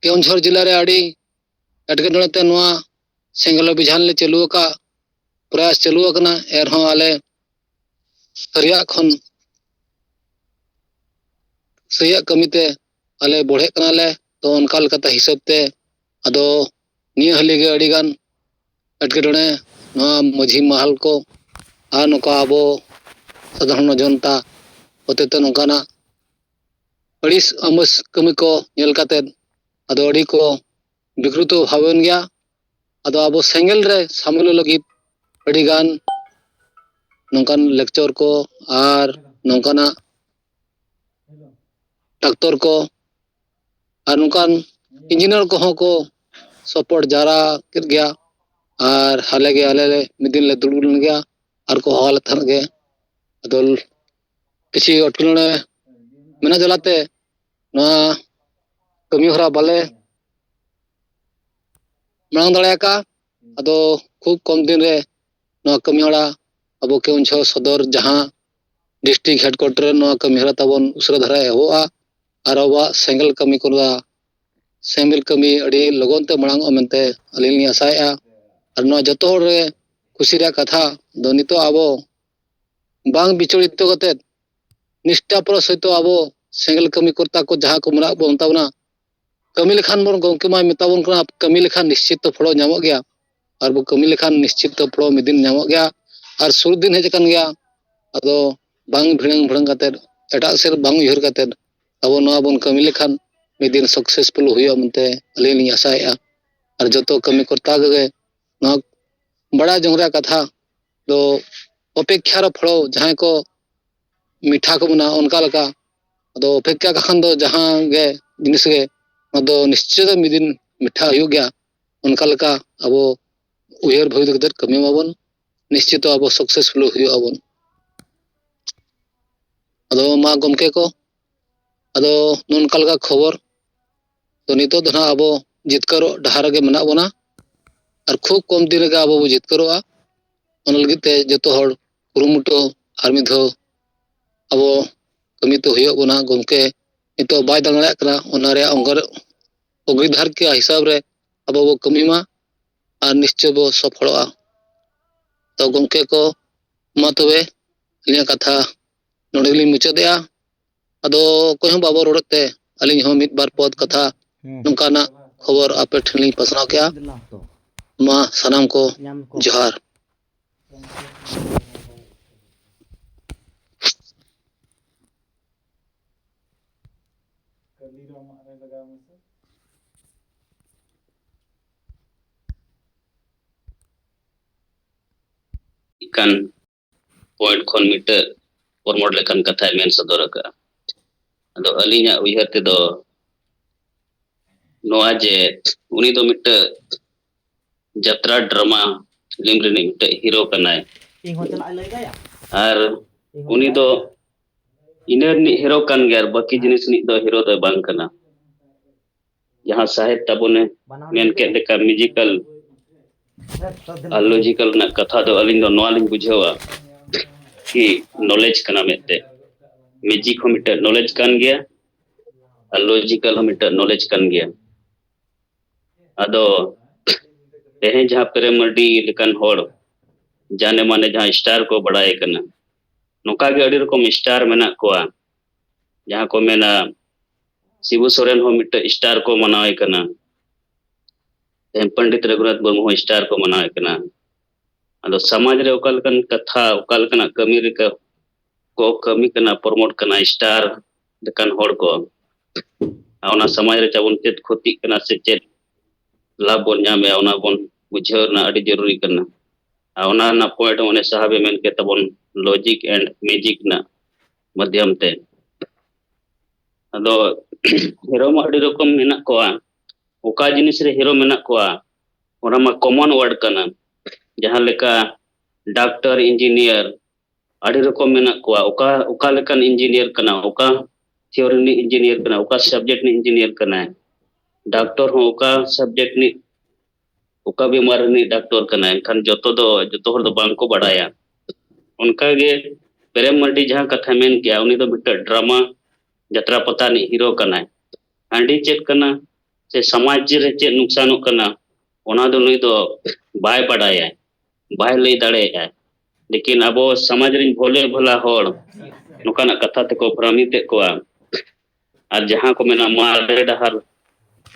ᱠᱮᱣᱚᱱᱡᱷᱚᱨ ᱡᱮᱞᱟ ᱨᱮ ᱟᱹᱰᱤ ᱮᱴᱠᱮᱴᱚᱬᱮ ᱛᱮ ᱱᱚᱣᱟ ᱥᱮᱸᱜᱮᱞ ᱚᱵᱷᱤᱡᱟᱱ ᱞᱮ ᱪᱟᱹᱞᱩ ᱟᱠᱟᱫ, ᱯᱨᱚᱭᱟᱥ ᱪᱟᱹᱞᱩ ᱟᱠᱟᱱᱟ, ᱮᱱ ᱨᱮᱦᱚᱸ ᱟᱞᱮ ᱥᱟᱹᱨᱤᱭᱟᱜ ᱠᱷᱚᱱ ᱥᱟᱹᱨᱤᱭᱟᱜ ᱠᱟᱹᱢᱤ ᱛᱮ ᱟᱞᱮ ᱵᱚᱲᱦᱮᱜ ᱠᱟᱱᱟᱞᱮ᱾ ᱛᱚ ᱚᱱᱠᱟ ᱞᱮᱠᱟᱛᱮ ᱦᱤᱥᱟᱹᱵ ᱛᱮ ᱟᱫᱚ ᱱᱤᱭᱟᱹ ᱦᱟᱹᱞᱤ ᱜᱮ ᱟᱹᱰᱤ ᱜᱟᱱ ᱮᱴᱠᱮᱴᱚᱬᱮ ᱱᱚᱣᱟ ᱢᱟᱹᱡᱷᱤ ᱢᱟᱦᱟᱞ ᱠᱚ ᱟᱨ ᱱᱚᱝᱠᱟ ᱟᱵᱚ ᱥᱟᱫᱷᱟᱨᱚᱱ ᱡᱚᱱᱛᱟ ᱦᱚᱛᱮᱛᱮ ᱱᱚᱝᱠᱟᱱᱟᱜ ᱟᱹᱲᱤᱥ ᱟᱹᱢᱟᱹᱥ ᱠᱟᱹᱢᱤ ᱠᱚ ᱧᱮᱞ ᱠᱟᱛᱮᱫ ᱟᱫᱚ ᱟᱹᱰᱤ ᱠᱚ ᱵᱤᱠᱨᱩᱛᱚ ᱵᱷᱟᱵᱮᱱ ᱜᱮᱭᱟ᱾ ᱟᱫᱚ ᱟᱵᱚ ᱥᱮᱸᱜᱮᱞ ᱨᱮ ᱥᱟᱢᱤᱞᱚᱜ ᱞᱟᱹᱜᱤᱫ ᱟᱹᱰᱤ ᱜᱟᱱ ᱱᱚᱝᱠᱟᱱ lecture ᱠᱚ ᱟᱨ ᱱᱚᱝᱠᱟᱱᱟᱜ ᱰᱟᱠᱛᱚᱨ ᱠᱚ ᱟᱨ ᱱᱚᱝᱠᱟᱱ engineer ᱠᱚᱦᱚᱸ ᱠᱚ support ᱡᱟᱣᱨᱟ ᱠᱮᱫ ᱜᱮᱭᱟ᱾ ᱟᱨ ᱦᱟᱞᱮ ᱜᱮ ᱟᱞᱮ ᱞᱮ ᱢᱤᱫ ᱫᱤᱱ ᱞᱮ ᱫᱩᱲᱩᱵ ᱞᱮᱱ ᱜᱮᱭᱟ ᱟᱨ ᱠᱚ ᱦᱚᱦᱚ ᱞᱮᱫ ᱛᱟᱦᱮᱸᱫ ᱜᱮ᱾ ᱟᱫᱚ ᱠᱤᱪᱷᱩ ᱮᱴᱠᱮᱴᱚᱬᱮ ᱢᱮᱱᱟᱜ ᱡᱟᱞᱟᱛᱮ ᱱᱚᱣᱟ ᱠᱟᱹᱢᱤ ᱦᱚᱨᱟ ᱵᱟᱞᱮ ᱢᱟᱲᱟᱝ ᱫᱟᱲᱮ ᱟᱠᱟᱫᱼᱟ᱾ ᱟᱫᱚ ᱠᱷᱩᱵ ᱠᱚᱢ ᱫᱤᱱ ᱨᱮ ᱱᱚᱣᱟ ᱠᱟᱹᱢᱤ ᱦᱚᱨᱟ ᱟᱵᱚ ᱠᱮᱣᱚᱱᱡᱷᱚᱨ ᱥᱚᱫᱚᱨ ᱡᱟᱦᱟᱸ district headquarter ᱨᱮ ᱱᱚᱣᱟ ᱠᱟᱹᱢᱤ ᱦᱚᱨᱟ ᱛᱟᱵᱚᱱ ᱩᱥᱟᱹᱨᱟ ᱫᱷᱟᱨᱟ ᱮᱦᱚᱵᱚᱜᱼᱟ ᱟᱨ ᱟᱵᱚᱣᱟᱜ ᱥᱮᱸᱜᱮᱞ ᱠᱟᱹᱢᱤ ᱠᱚ, ᱥᱮᱸᱜᱮᱞ ᱠᱟᱹᱢᱤ ᱟᱹᱰᱤ ᱞᱚᱜᱚᱱ ᱛᱮ ᱢᱟᱲᱟᱝ ᱚᱜᱼᱟ ᱢᱮᱱᱛᱮ ᱟᱹᱞᱤᱧ ᱞᱤᱧ ᱟᱥᱟᱭᱮᱫᱼᱟ᱾ ᱟᱨ ᱱᱚᱣᱟ ᱡᱚᱛᱚ ᱦᱚᱲ ᱨᱮ ᱠᱩᱥᱤ ᱨᱮᱭᱟᱜ ᱠᱟᱛᱷᱟ ᱫᱚ ᱱᱤᱛᱚᱜ ᱟᱵᱚ ᱵᱟᱝ ᱵᱤᱪᱚᱞᱤᱛᱚ ᱠᱟᱛᱮᱫ ᱱᱤᱥᱴᱷᱟ ᱯᱚᱨᱚᱥ ᱦᱚᱭᱛᱳ ᱟᱵᱚ ᱥᱮᱸᱜᱮᱞ ᱠᱟᱹᱢᱤ ᱠᱚᱨᱛᱟ ᱠᱚ ᱡᱟᱦᱟᱸ ᱠᱚ ᱢᱮᱱᱟᱜ ᱵᱚᱱ ᱛᱟᱵᱚᱱᱟ, ᱠᱟᱹᱢᱤ ᱞᱮᱠᱷᱟᱱ ᱵᱚᱱ, ᱜᱚᱢᱠᱮ ᱢᱟᱭ ᱢᱮᱛᱟ ᱵᱚᱱ ᱠᱟᱱᱟ, ᱠᱟᱹᱢᱤ ᱞᱮᱠᱷᱟᱱ ᱱᱤᱥᱪᱤᱛ ᱛᱮ ᱯᱷᱚᱲᱚ ᱧᱟᱢᱚᱜ ᱜᱮᱭᱟ᱾ ᱟᱨ ᱵᱚ ᱠᱟᱹᱢᱤ ᱞᱮᱠᱷᱟᱱ ᱱᱤᱥᱪᱤᱛ ᱛᱮ ᱯᱷᱚᱲᱚ ᱢᱤᱫ ᱫᱤᱱ ᱧᱟᱢᱚᱜ ᱜᱮᱭᱟ᱾ ᱟᱨ ᱥᱩᱨ ᱫᱤᱱ ᱦᱮᱡ ᱟᱠᱟᱱ ᱜᱮᱭᱟ᱾ ᱟᱫᱚ ᱵᱟᱝ ᱵᱷᱤᱲᱟᱹᱝ ᱵᱷᱤᱲᱟᱹᱝ ᱠᱟᱛᱮᱫ, ᱮᱴᱟᱜ ᱥᱮᱫ ᱵᱟᱝ ᱩᱭᱦᱟᱹᱨ ᱠᱟᱛᱮᱫ ᱟᱵᱚ ᱱᱚᱣᱟ ᱵᱚᱱ ᱠᱟᱹᱢᱤ ᱞᱮᱠᱷᱟᱱ ᱢᱤᱫ ᱫᱤᱱ successful ᱦᱩᱭᱩᱜᱼᱟ ᱢᱮᱱᱛᱮ ᱟᱹᱞᱤᱧ ᱞᱤᱧ ᱟᱥᱟᱭᱮᱫᱼᱟ᱾ ᱟᱨ ᱡᱚᱛᱚ ᱠᱟᱹᱢᱤ ᱠᱚᱨᱛᱟ ᱠᱚᱜᱮ ᱱᱚᱣᱟ ᱵᱟᱲᱟᱭ ᱡᱚᱝ ᱨᱮᱭᱟᱜ ᱠᱟᱛᱷᱟ ᱫᱚ ᱚᱯᱮᱠᱠᱷᱟ ᱨᱮ ᱯᱷᱚᱲᱚ, ᱡᱟᱦᱟᱸᱭ ᱠᱚ ᱢᱤᱴᱷᱟ ᱠᱚ ᱢᱮᱱᱟ ᱚᱱᱠᱟ ᱞᱮᱠᱟ᱾ ᱟᱫᱚ ᱚᱯᱮᱠᱠᱷᱟ ᱠᱷᱟᱱ ᱫᱚ ᱡᱟᱦᱟᱸ ᱜᱮ ᱡᱤᱱᱤᱥ ᱜᱮ ᱱᱚᱣᱟ ᱫᱚ ᱱᱤᱥᱪᱤᱛ ᱢᱤᱫ ᱫᱤᱱ ᱢᱤᱫᱴᱷᱟ ᱦᱩᱭᱩᱜ ᱜᱮᱭᱟ᱾ ᱚᱱᱠᱟ ᱞᱮᱠᱟ ᱟᱵᱚ ᱩᱭᱦᱟᱹᱨ ᱵᱷᱟᱵᱤᱛ ᱠᱟᱛᱮ ᱠᱟᱹᱢᱤ ᱢᱟᱵᱚᱱ, ᱱᱤᱥᱪᱤᱛ ᱟᱵᱚ successful ᱦᱩᱭᱩᱜ ᱟᱵᱚᱱ᱾ ᱟᱫᱚ ᱢᱟ ᱜᱚᱢᱠᱮ ᱠᱚ, ᱟᱫᱚ ᱱᱚᱝᱠᱟ ᱞᱮᱠᱟ ᱠᱷᱚᱵᱚᱨ᱾ ᱛᱚ ᱱᱤᱛᱚᱜ ᱫᱚ ᱱᱟᱦᱟᱜ ᱟᱵᱚ ᱡᱤᱛᱠᱟᱹᱨᱚᱜ ᱰᱟᱦᱟᱨ ᱨᱮᱜᱮ ᱢᱮᱱᱟᱜ ᱵᱚᱱᱟ, ᱟᱨ ᱠᱷᱩᱵ ᱠᱚᱢ ᱫᱤᱱ ᱨᱮᱜᱮ ᱟᱵᱚ ᱵᱚ ᱡᱤᱛᱠᱟᱹᱨᱚᱜᱼᱟ᱾ ᱚᱱᱟ ᱞᱟᱹᱜᱤᱫ ᱛᱮ ᱡᱚᱛᱚ ᱦᱚᱲ ᱠᱩᱨᱩᱢᱩᱴᱩ ᱟᱨ ᱢᱤᱫ ᱫᱷᱟᱣ ᱟᱵᱚ ᱠᱟᱹᱢᱤ ᱛᱮ ᱦᱩᱭᱩᱜ ᱵᱚᱱᱟ᱾ ᱜᱚᱢᱠᱮ ᱱᱤᱛᱚᱜ ᱵᱟᱭ ᱫᱟᱬᱟ ᱫᱟᱲᱮᱭᱟᱜ ᱠᱟᱱᱟ, ᱚᱱᱟ ᱨᱮᱭᱟᱜ ᱚᱝᱜᱚᱨ-, ᱚᱜᱽᱱᱤᱫᱷᱟᱨ ᱠᱤ ᱦᱤᱥᱟᱹᱵ ᱨᱮ ᱟᱵᱚ ᱵᱚ ᱠᱟᱹᱢᱤ ᱢᱟ ᱟᱨ ᱱᱤᱥᱪᱚᱭ ᱵᱚ ᱥᱚᱯᱷᱚᱞᱚᱜᱼᱟ᱾ ᱛᱚ ᱜᱚᱢᱠᱮ ᱠᱚ, ᱢᱟ ᱛᱚᱵᱮ ᱟᱹᱞᱤᱧᱟᱜ ᱠᱟᱛᱷᱟ ᱱᱚᱰᱮ ᱜᱮᱞᱤᱧ ᱢᱩᱪᱟᱹᱫᱮᱜᱼᱟ᱾ ᱟᱫᱚ ᱚᱠᱚᱭ ᱦᱚᱸ ᱵᱟᱵᱚ ᱨᱚᱲᱮᱫ ᱛᱮ ᱟᱹᱞᱤᱧ ᱦᱚᱸ ᱢᱤᱫ ᱵᱟᱨ ᱯᱚᱫ ᱠᱟᱛᱷᱟ ᱦᱮᱸ᱾ ᱱᱚᱝᱠᱟᱱᱟᱜ ᱠᱷᱚᱵᱚᱨ ᱟᱯᱮ ᱴᱷᱮᱱ ᱞᱤᱧ ᱯᱟᱥᱱᱟᱣ ᱠᱮᱜᱼᱟ᱾ ᱢᱟ ᱥᱟᱱᱟᱢ ᱠᱚ ᱡᱚᱦᱟᱨ᱾ ᱠᱟᱱ point ᱠᱷᱚᱱ ᱢᱤᱫᱴᱟᱹᱜ ᱯᱨᱚᱢᱳᱴ ᱞᱮᱠᱟᱱ ᱠᱟᱛᱷᱟᱭ ᱢᱮᱱ ᱥᱚᱫᱚᱨ ᱟᱠᱟᱫᱼᱟ᱾ ᱟᱫᱚ ᱟᱹᱞᱤᱧᱟᱜ ᱩᱭᱦᱟᱹᱨ ᱛᱮᱫᱚ ᱱᱚᱣᱟ ᱡᱮ ᱩᱱᱤ ᱫᱚ ᱢᱤᱫᱴᱟᱹᱜ ᱡᱟᱛᱨᱟ ᱰᱨᱟᱢᱟ ᱯᱷᱤᱞᱢ ᱨᱤᱱᱤᱡ ᱢᱤᱫᱴᱟᱹᱜ ᱦᱤᱨᱳ ᱠᱟᱱᱟᱭ᱾ ᱟᱨ ᱩᱱᱤ ᱫᱚ ᱤᱱᱟᱹ ᱨᱤᱱᱤᱡ ᱦᱤᱨᱳ ᱠᱟᱱ ᱜᱮᱭᱟ, ᱟᱨ ᱵᱟᱹᱠᱤ ᱡᱤᱱᱤᱥ ᱨᱤᱱᱤᱡ ᱫᱚ ᱦᱤᱨᱳ ᱫᱚᱭ ᱵᱟᱝ ᱠᱟᱱᱟ᱾ ᱡᱟᱦᱟᱸ ᱥᱟᱦᱮᱵᱽ ᱛᱟᱵᱚᱱᱮ ᱢᱮᱱ ᱠᱮᱫ ᱞᱮᱠᱟ, ᱢᱮᱡᱤᱠᱟᱞ ᱟᱨ ᱞᱚᱡᱤᱠᱟᱞ ᱨᱮᱱᱟᱜ ᱠᱟᱛᱷᱟ ᱫᱚ ᱟᱹᱞᱤᱧ ᱫᱚ ᱱᱚᱣᱟ ᱞᱤᱧ ᱵᱩᱡᱷᱟᱹᱣᱟ ᱠᱤ ᱱᱚᱞᱮᱡᱽ ᱠᱟᱱᱟ ᱢᱮᱱᱛᱮ᱾ ᱢᱮᱡᱤᱠ ᱦᱚᱸ ᱢᱤᱫᱴᱮᱱ ᱱᱚᱞᱮᱡᱽ ᱠᱟᱱ ᱜᱮᱭᱟ ᱟᱨ ᱞᱚᱡᱤᱠᱟᱞ ᱦᱚᱸ ᱢᱤᱫᱴᱮᱱ ᱱᱚᱞᱮᱡᱽ ᱠᱟᱱ ᱜᱮᱭᱟ᱾ ᱟᱫᱚ ᱛᱮᱦᱮᱧ ᱡᱟᱦᱟᱸ ᱯᱨᱮᱢ ᱢᱟᱨᱰᱤ ᱞᱮᱠᱟᱱ ᱦᱚᱲ ᱡᱟᱱᱮ ᱢᱟᱱᱮ ᱡᱟᱦᱟᱸ ᱥᱴᱟᱨ ᱠᱚ ᱵᱟᱲᱟᱭ ᱠᱟᱱᱟ, ᱱᱚᱝᱠᱟ ᱜᱮ ᱟᱹᱰᱤ ᱨᱚᱠᱚᱢ ᱥᱴᱟᱨ ᱢᱮᱱᱟᱜ ᱠᱚᱣᱟ᱾ ᱡᱟᱦᱟᱸ ᱠᱚ ᱢᱮᱱᱟ, ᱥᱤᱵᱩ ᱥᱚᱨᱮᱱ ᱦᱚᱸ ᱢᱤᱫᱴᱮᱡ ᱥᱴᱟᱨ ᱠᱚ ᱢᱟᱱᱟᱣᱮ ᱠᱟᱱᱟ᱾ ᱛᱮᱦᱮᱧ ᱯᱚᱱᱰᱤᱛ ᱨᱚᱜᱷᱩᱱᱟᱛᱷ ᱢᱩᱨᱢᱩ ᱦᱚᱸ ᱥᱴᱟᱨ ᱠᱚ ᱢᱟᱱᱟᱣᱮ ᱠᱟᱱᱟ᱾ ᱟᱫᱚ ᱥᱚᱢᱟᱡᱽ ᱨᱮ ᱚᱠᱟ ᱞᱮᱠᱟᱱ ᱠᱟᱛᱷᱟ, ᱚᱠᱟ ᱞᱮᱠᱟᱱᱟᱜ ᱠᱟᱹᱢᱤ ᱨᱮ ᱠᱟ-, ᱠᱚ ᱠᱟᱹᱢᱤ ᱠᱟᱱᱟ, ᱯᱨᱚᱢᱳᱴ ᱠᱟᱱᱟ ᱥᱴᱟᱨ ᱞᱮᱠᱟᱱ ᱦᱚᱲ ᱠᱚ, ᱟᱨ ᱚᱱᱟ ᱥᱚᱢᱟᱡᱽ ᱨᱮ ᱛᱟᱵᱚᱱ ᱪᱮᱫ ᱠᱷᱚᱛᱤᱜ ᱠᱟᱱᱟ ᱥᱮ ᱪᱮᱫ ᱞᱟᱵᱷ ᱵᱚᱱ ᱧᱟᱢᱮᱫᱼᱟ, ᱚᱱᱟ ᱵᱚᱱ ᱵᱩᱡᱷᱟᱹᱣ ᱨᱮᱱᱟᱜ ᱟᱹᱰᱤ ᱡᱚᱨᱩᱨᱤ ᱠᱟᱱᱟ᱾ ᱟᱨ ᱚᱱᱟ ᱨᱮᱱᱟᱜ ᱯᱚᱭᱮᱱᱴ ᱦᱚᱸ ᱚᱱᱮ ᱥᱟᱦᱟᱵᱮ ᱢᱮᱱ ᱠᱮᱫ ᱛᱟᱵᱚᱱ, ᱞᱚᱡᱤᱠ ᱮᱱᱰ ᱢᱮᱡᱤᱠ ᱨᱮᱱᱟᱜ ᱢᱟᱫᱽᱫᱷᱚᱢ ᱛᱮ᱾ ᱟᱫᱚ ᱦᱤᱨᱳ ᱢᱟ ᱟᱹᱰᱤ ᱨᱚᱠᱚᱢ ᱢᱮᱱᱟᱜ ᱠᱚᱣᱟ᱾ ᱚᱠᱟ ᱡᱤᱱᱤᱥ ᱨᱮ ᱦᱤᱨᱳ ᱢᱮᱱᱟᱜ ᱠᱚᱣᱟ, ᱚᱱᱟ ᱢᱟ ᱠᱚᱢᱚᱱ ᱣᱟᱨᱰ ᱠᱟᱱᱟ᱾ ᱡᱟᱦᱟᱸ ᱞᱮᱠᱟ ᱰᱟᱠᱛᱟᱨ, ᱤᱧᱡᱤᱱᱤᱭᱟᱨ, ᱟᱹᱰᱤ ᱨᱚᱠᱚᱢ ᱢᱮᱱᱟᱜ ᱠᱚᱣᱟ᱾ ᱚᱠᱟ ᱚᱠᱟ ᱞᱮᱠᱟᱱ ᱤᱧᱡᱤᱱᱤᱭᱟᱨ ᱠᱟᱱᱟ, ᱚᱠᱟ ᱛᱷᱤᱭᱳᱨᱤ ᱨᱤᱱᱤᱡ ᱤᱧᱡᱤᱱᱤᱭᱟᱨ ᱠᱟᱱᱟ, ᱚᱠᱟ ᱥᱟᱵᱡᱮᱠᱴ ᱨᱤᱱᱤᱡ ᱤᱧᱡᱤᱱᱤᱭᱟᱨ ᱠᱟᱱᱟᱭ᱾ ᱰᱟᱠᱛᱚᱨ ᱦᱚᱸ ᱚᱠᱟ ᱥᱟᱵᱡᱮᱠᱴ ᱨᱤᱱᱤᱡ, ᱚᱠᱟ ᱵᱤᱢᱟᱨ ᱨᱤᱱᱤᱡ ᱰᱟᱠᱛᱚᱨ ᱠᱟᱱᱟᱭ᱾ ᱮᱱᱠᱷᱟᱱ ᱡᱚᱛᱚ ᱫᱚ ᱡᱚᱛᱚ ᱦᱚᱲ ᱫᱚ ᱵᱟᱝ ᱠᱚ ᱵᱟᱲᱟᱭᱟ᱾ ᱚᱱᱠᱟ ᱜᱮ ᱯᱨᱮᱢ ᱢᱟᱨᱰᱤ ᱡᱟᱦᱟᱸ ᱠᱟᱛᱷᱟᱭ ᱢᱮᱱ ᱠᱮᱜᱼᱟ, ᱩᱱᱤ ᱫᱚ ᱢᱤᱫᱴᱮᱱ ᱰᱨᱟᱢᱟ ᱡᱟᱛᱨᱟ ᱯᱟᱛᱟ ᱨᱤᱱᱤᱡ ᱦᱤᱨᱳ ᱠᱟᱱᱟᱭ᱾ ᱦᱟᱺᱰᱤ ᱪᱮᱫ ᱠᱟᱱᱟ ᱥᱮ ᱥᱚᱢᱟᱡᱽ ᱨᱮ ᱪᱮᱫ ᱱᱩᱠᱥᱟᱱᱚᱜ ᱠᱟᱱᱟ, ᱚᱱᱟ ᱫᱚ ᱱᱩᱭ ᱫᱚ ᱵᱟᱭ ᱵᱟᱰᱟᱭᱟ, ᱵᱟᱭ ᱞᱟᱹᱭ ᱫᱟᱲᱮᱭᱟᱜᱼᱟ᱾ ᱞᱮᱠᱤᱱ ᱟᱵᱚ ᱥᱚᱢᱟᱡᱽ ᱨᱤᱱ ᱵᱷᱳᱞᱮ ᱵᱷᱳᱞᱟ ᱦᱚᱲ ᱱᱚᱝᱠᱟᱱᱟᱜ ᱠᱟᱛᱷᱟ ᱛᱮᱠᱚ ᱵᱷᱨᱟᱢᱤᱛᱮᱫ ᱠᱚᱣᱟ᱾ ᱟᱨ ᱡᱟᱦᱟᱸ ᱠᱚ ᱢᱮᱱᱟ ᱢᱟᱨᱮ ᱰᱟᱦᱟᱨ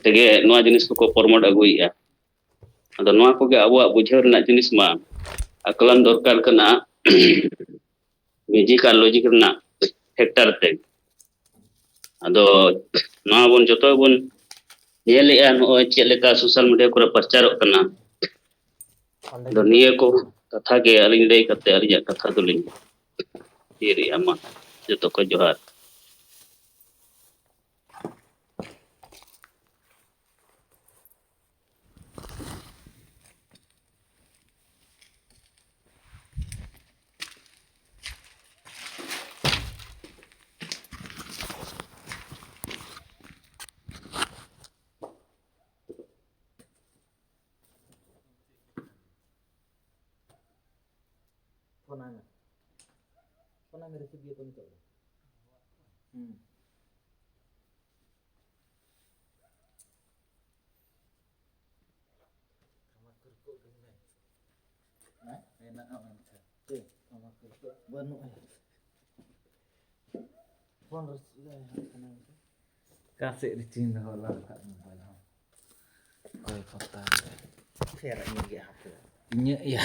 ᱛᱮᱜᱮ ᱱᱚᱣᱟ ᱡᱤᱱᱤᱥ ᱠᱚᱠᱚ ᱯᱨᱚᱢᱳᱴ ᱟᱹᱜᱩᱭᱮᱫᱼᱟ᱾ ᱟᱫᱚ ᱱᱚᱣᱟ ᱠᱚᱜᱮ ᱟᱵᱚᱣᱟᱜ ᱵᱩᱡᱷᱟᱹᱣ ᱨᱮᱱᱟᱜ ᱡᱤᱱᱤᱥ ᱢᱟ ᱟᱠᱞᱟᱱ ᱫᱚᱨᱠᱟᱨ ᱠᱟᱱᱟ, ᱢᱤᱭᱩᱡᱤᱠ ᱟᱨ ᱞᱚᱡᱤᱠ ᱨᱮᱱᱟᱜ ᱯᱷᱮᱠᱴᱟᱨ ᱛᱮ᱾ ᱟᱫᱚ ᱱᱚᱣᱟ ᱵᱚᱱ ᱡᱚᱛᱚ ᱵᱚᱱ ᱧᱮᱞᱮᱜᱼᱟ, ᱱᱚᱜᱼᱚᱭ ᱪᱮᱫ ᱞᱮᱠᱟ ᱥᱳᱥᱟᱞ ᱢᱤᱰᱤᱭᱟ ᱠᱚᱨᱮ ᱯᱨᱚᱪᱟᱨᱚᱜ ᱠᱟᱱᱟ᱾ ᱟᱫᱚ ᱱᱤᱭᱟᱹ ᱠᱚ ᱠᱟᱛᱷᱟ ᱜᱮ ᱟᱹᱞᱤᱧ ᱞᱟᱹᱭ ᱠᱟᱛᱮ ᱟᱹᱞᱤᱧᱟᱜ ᱠᱟᱛᱷᱟ ᱫᱚᱞᱤᱧ ᱛᱷᱤᱨᱮᱜᱼᱟ᱾ ᱢᱟ ᱡᱚᱛᱚ ᱠᱚ ᱡᱚᱦᱟᱨ᱾ ᱯᱷᱳᱱ ᱟᱭ ᱢᱮ᱾ ᱯᱷᱳᱱ ᱟᱭ ᱢᱮ, ᱨᱤᱥᱤᱵᱷ ᱜᱮᱭᱟ ᱠᱚ ᱱᱤᱛᱚᱜ ᱫᱚ᱾ ᱦᱩᱸ᱾ ᱦᱮᱸ? ᱢᱮᱱᱟᱜᱼᱟ ᱢᱮᱱᱠᱷᱟᱱ᱾ ᱪᱮᱫ? ᱵᱟᱹᱱᱩᱜᱼᱟ᱾ ᱯᱷᱳᱱ ᱨᱤᱥᱤᱵᱷ ᱟᱭ ᱦᱟᱸᱜ ᱠᱟᱱᱟ ᱢᱮᱱᱛᱮ᱾ ᱚᱠᱟ ᱥᱮᱫ ᱨᱮ ᱪᱤᱱ ᱫᱚᱦᱚ ᱞᱟᱜᱟᱜ ᱢᱳᱵᱟᱭᱤᱞ ᱦᱚᱸ? ᱚᱠᱚᱭ ᱯᱟᱛᱟ ᱨᱮ? ᱯᱷᱮᱨ ᱤᱧᱟᱹᱜ ᱜᱮ ᱦᱟᱯᱮ᱾ ᱤᱧᱟᱹᱜ ᱭᱟ᱾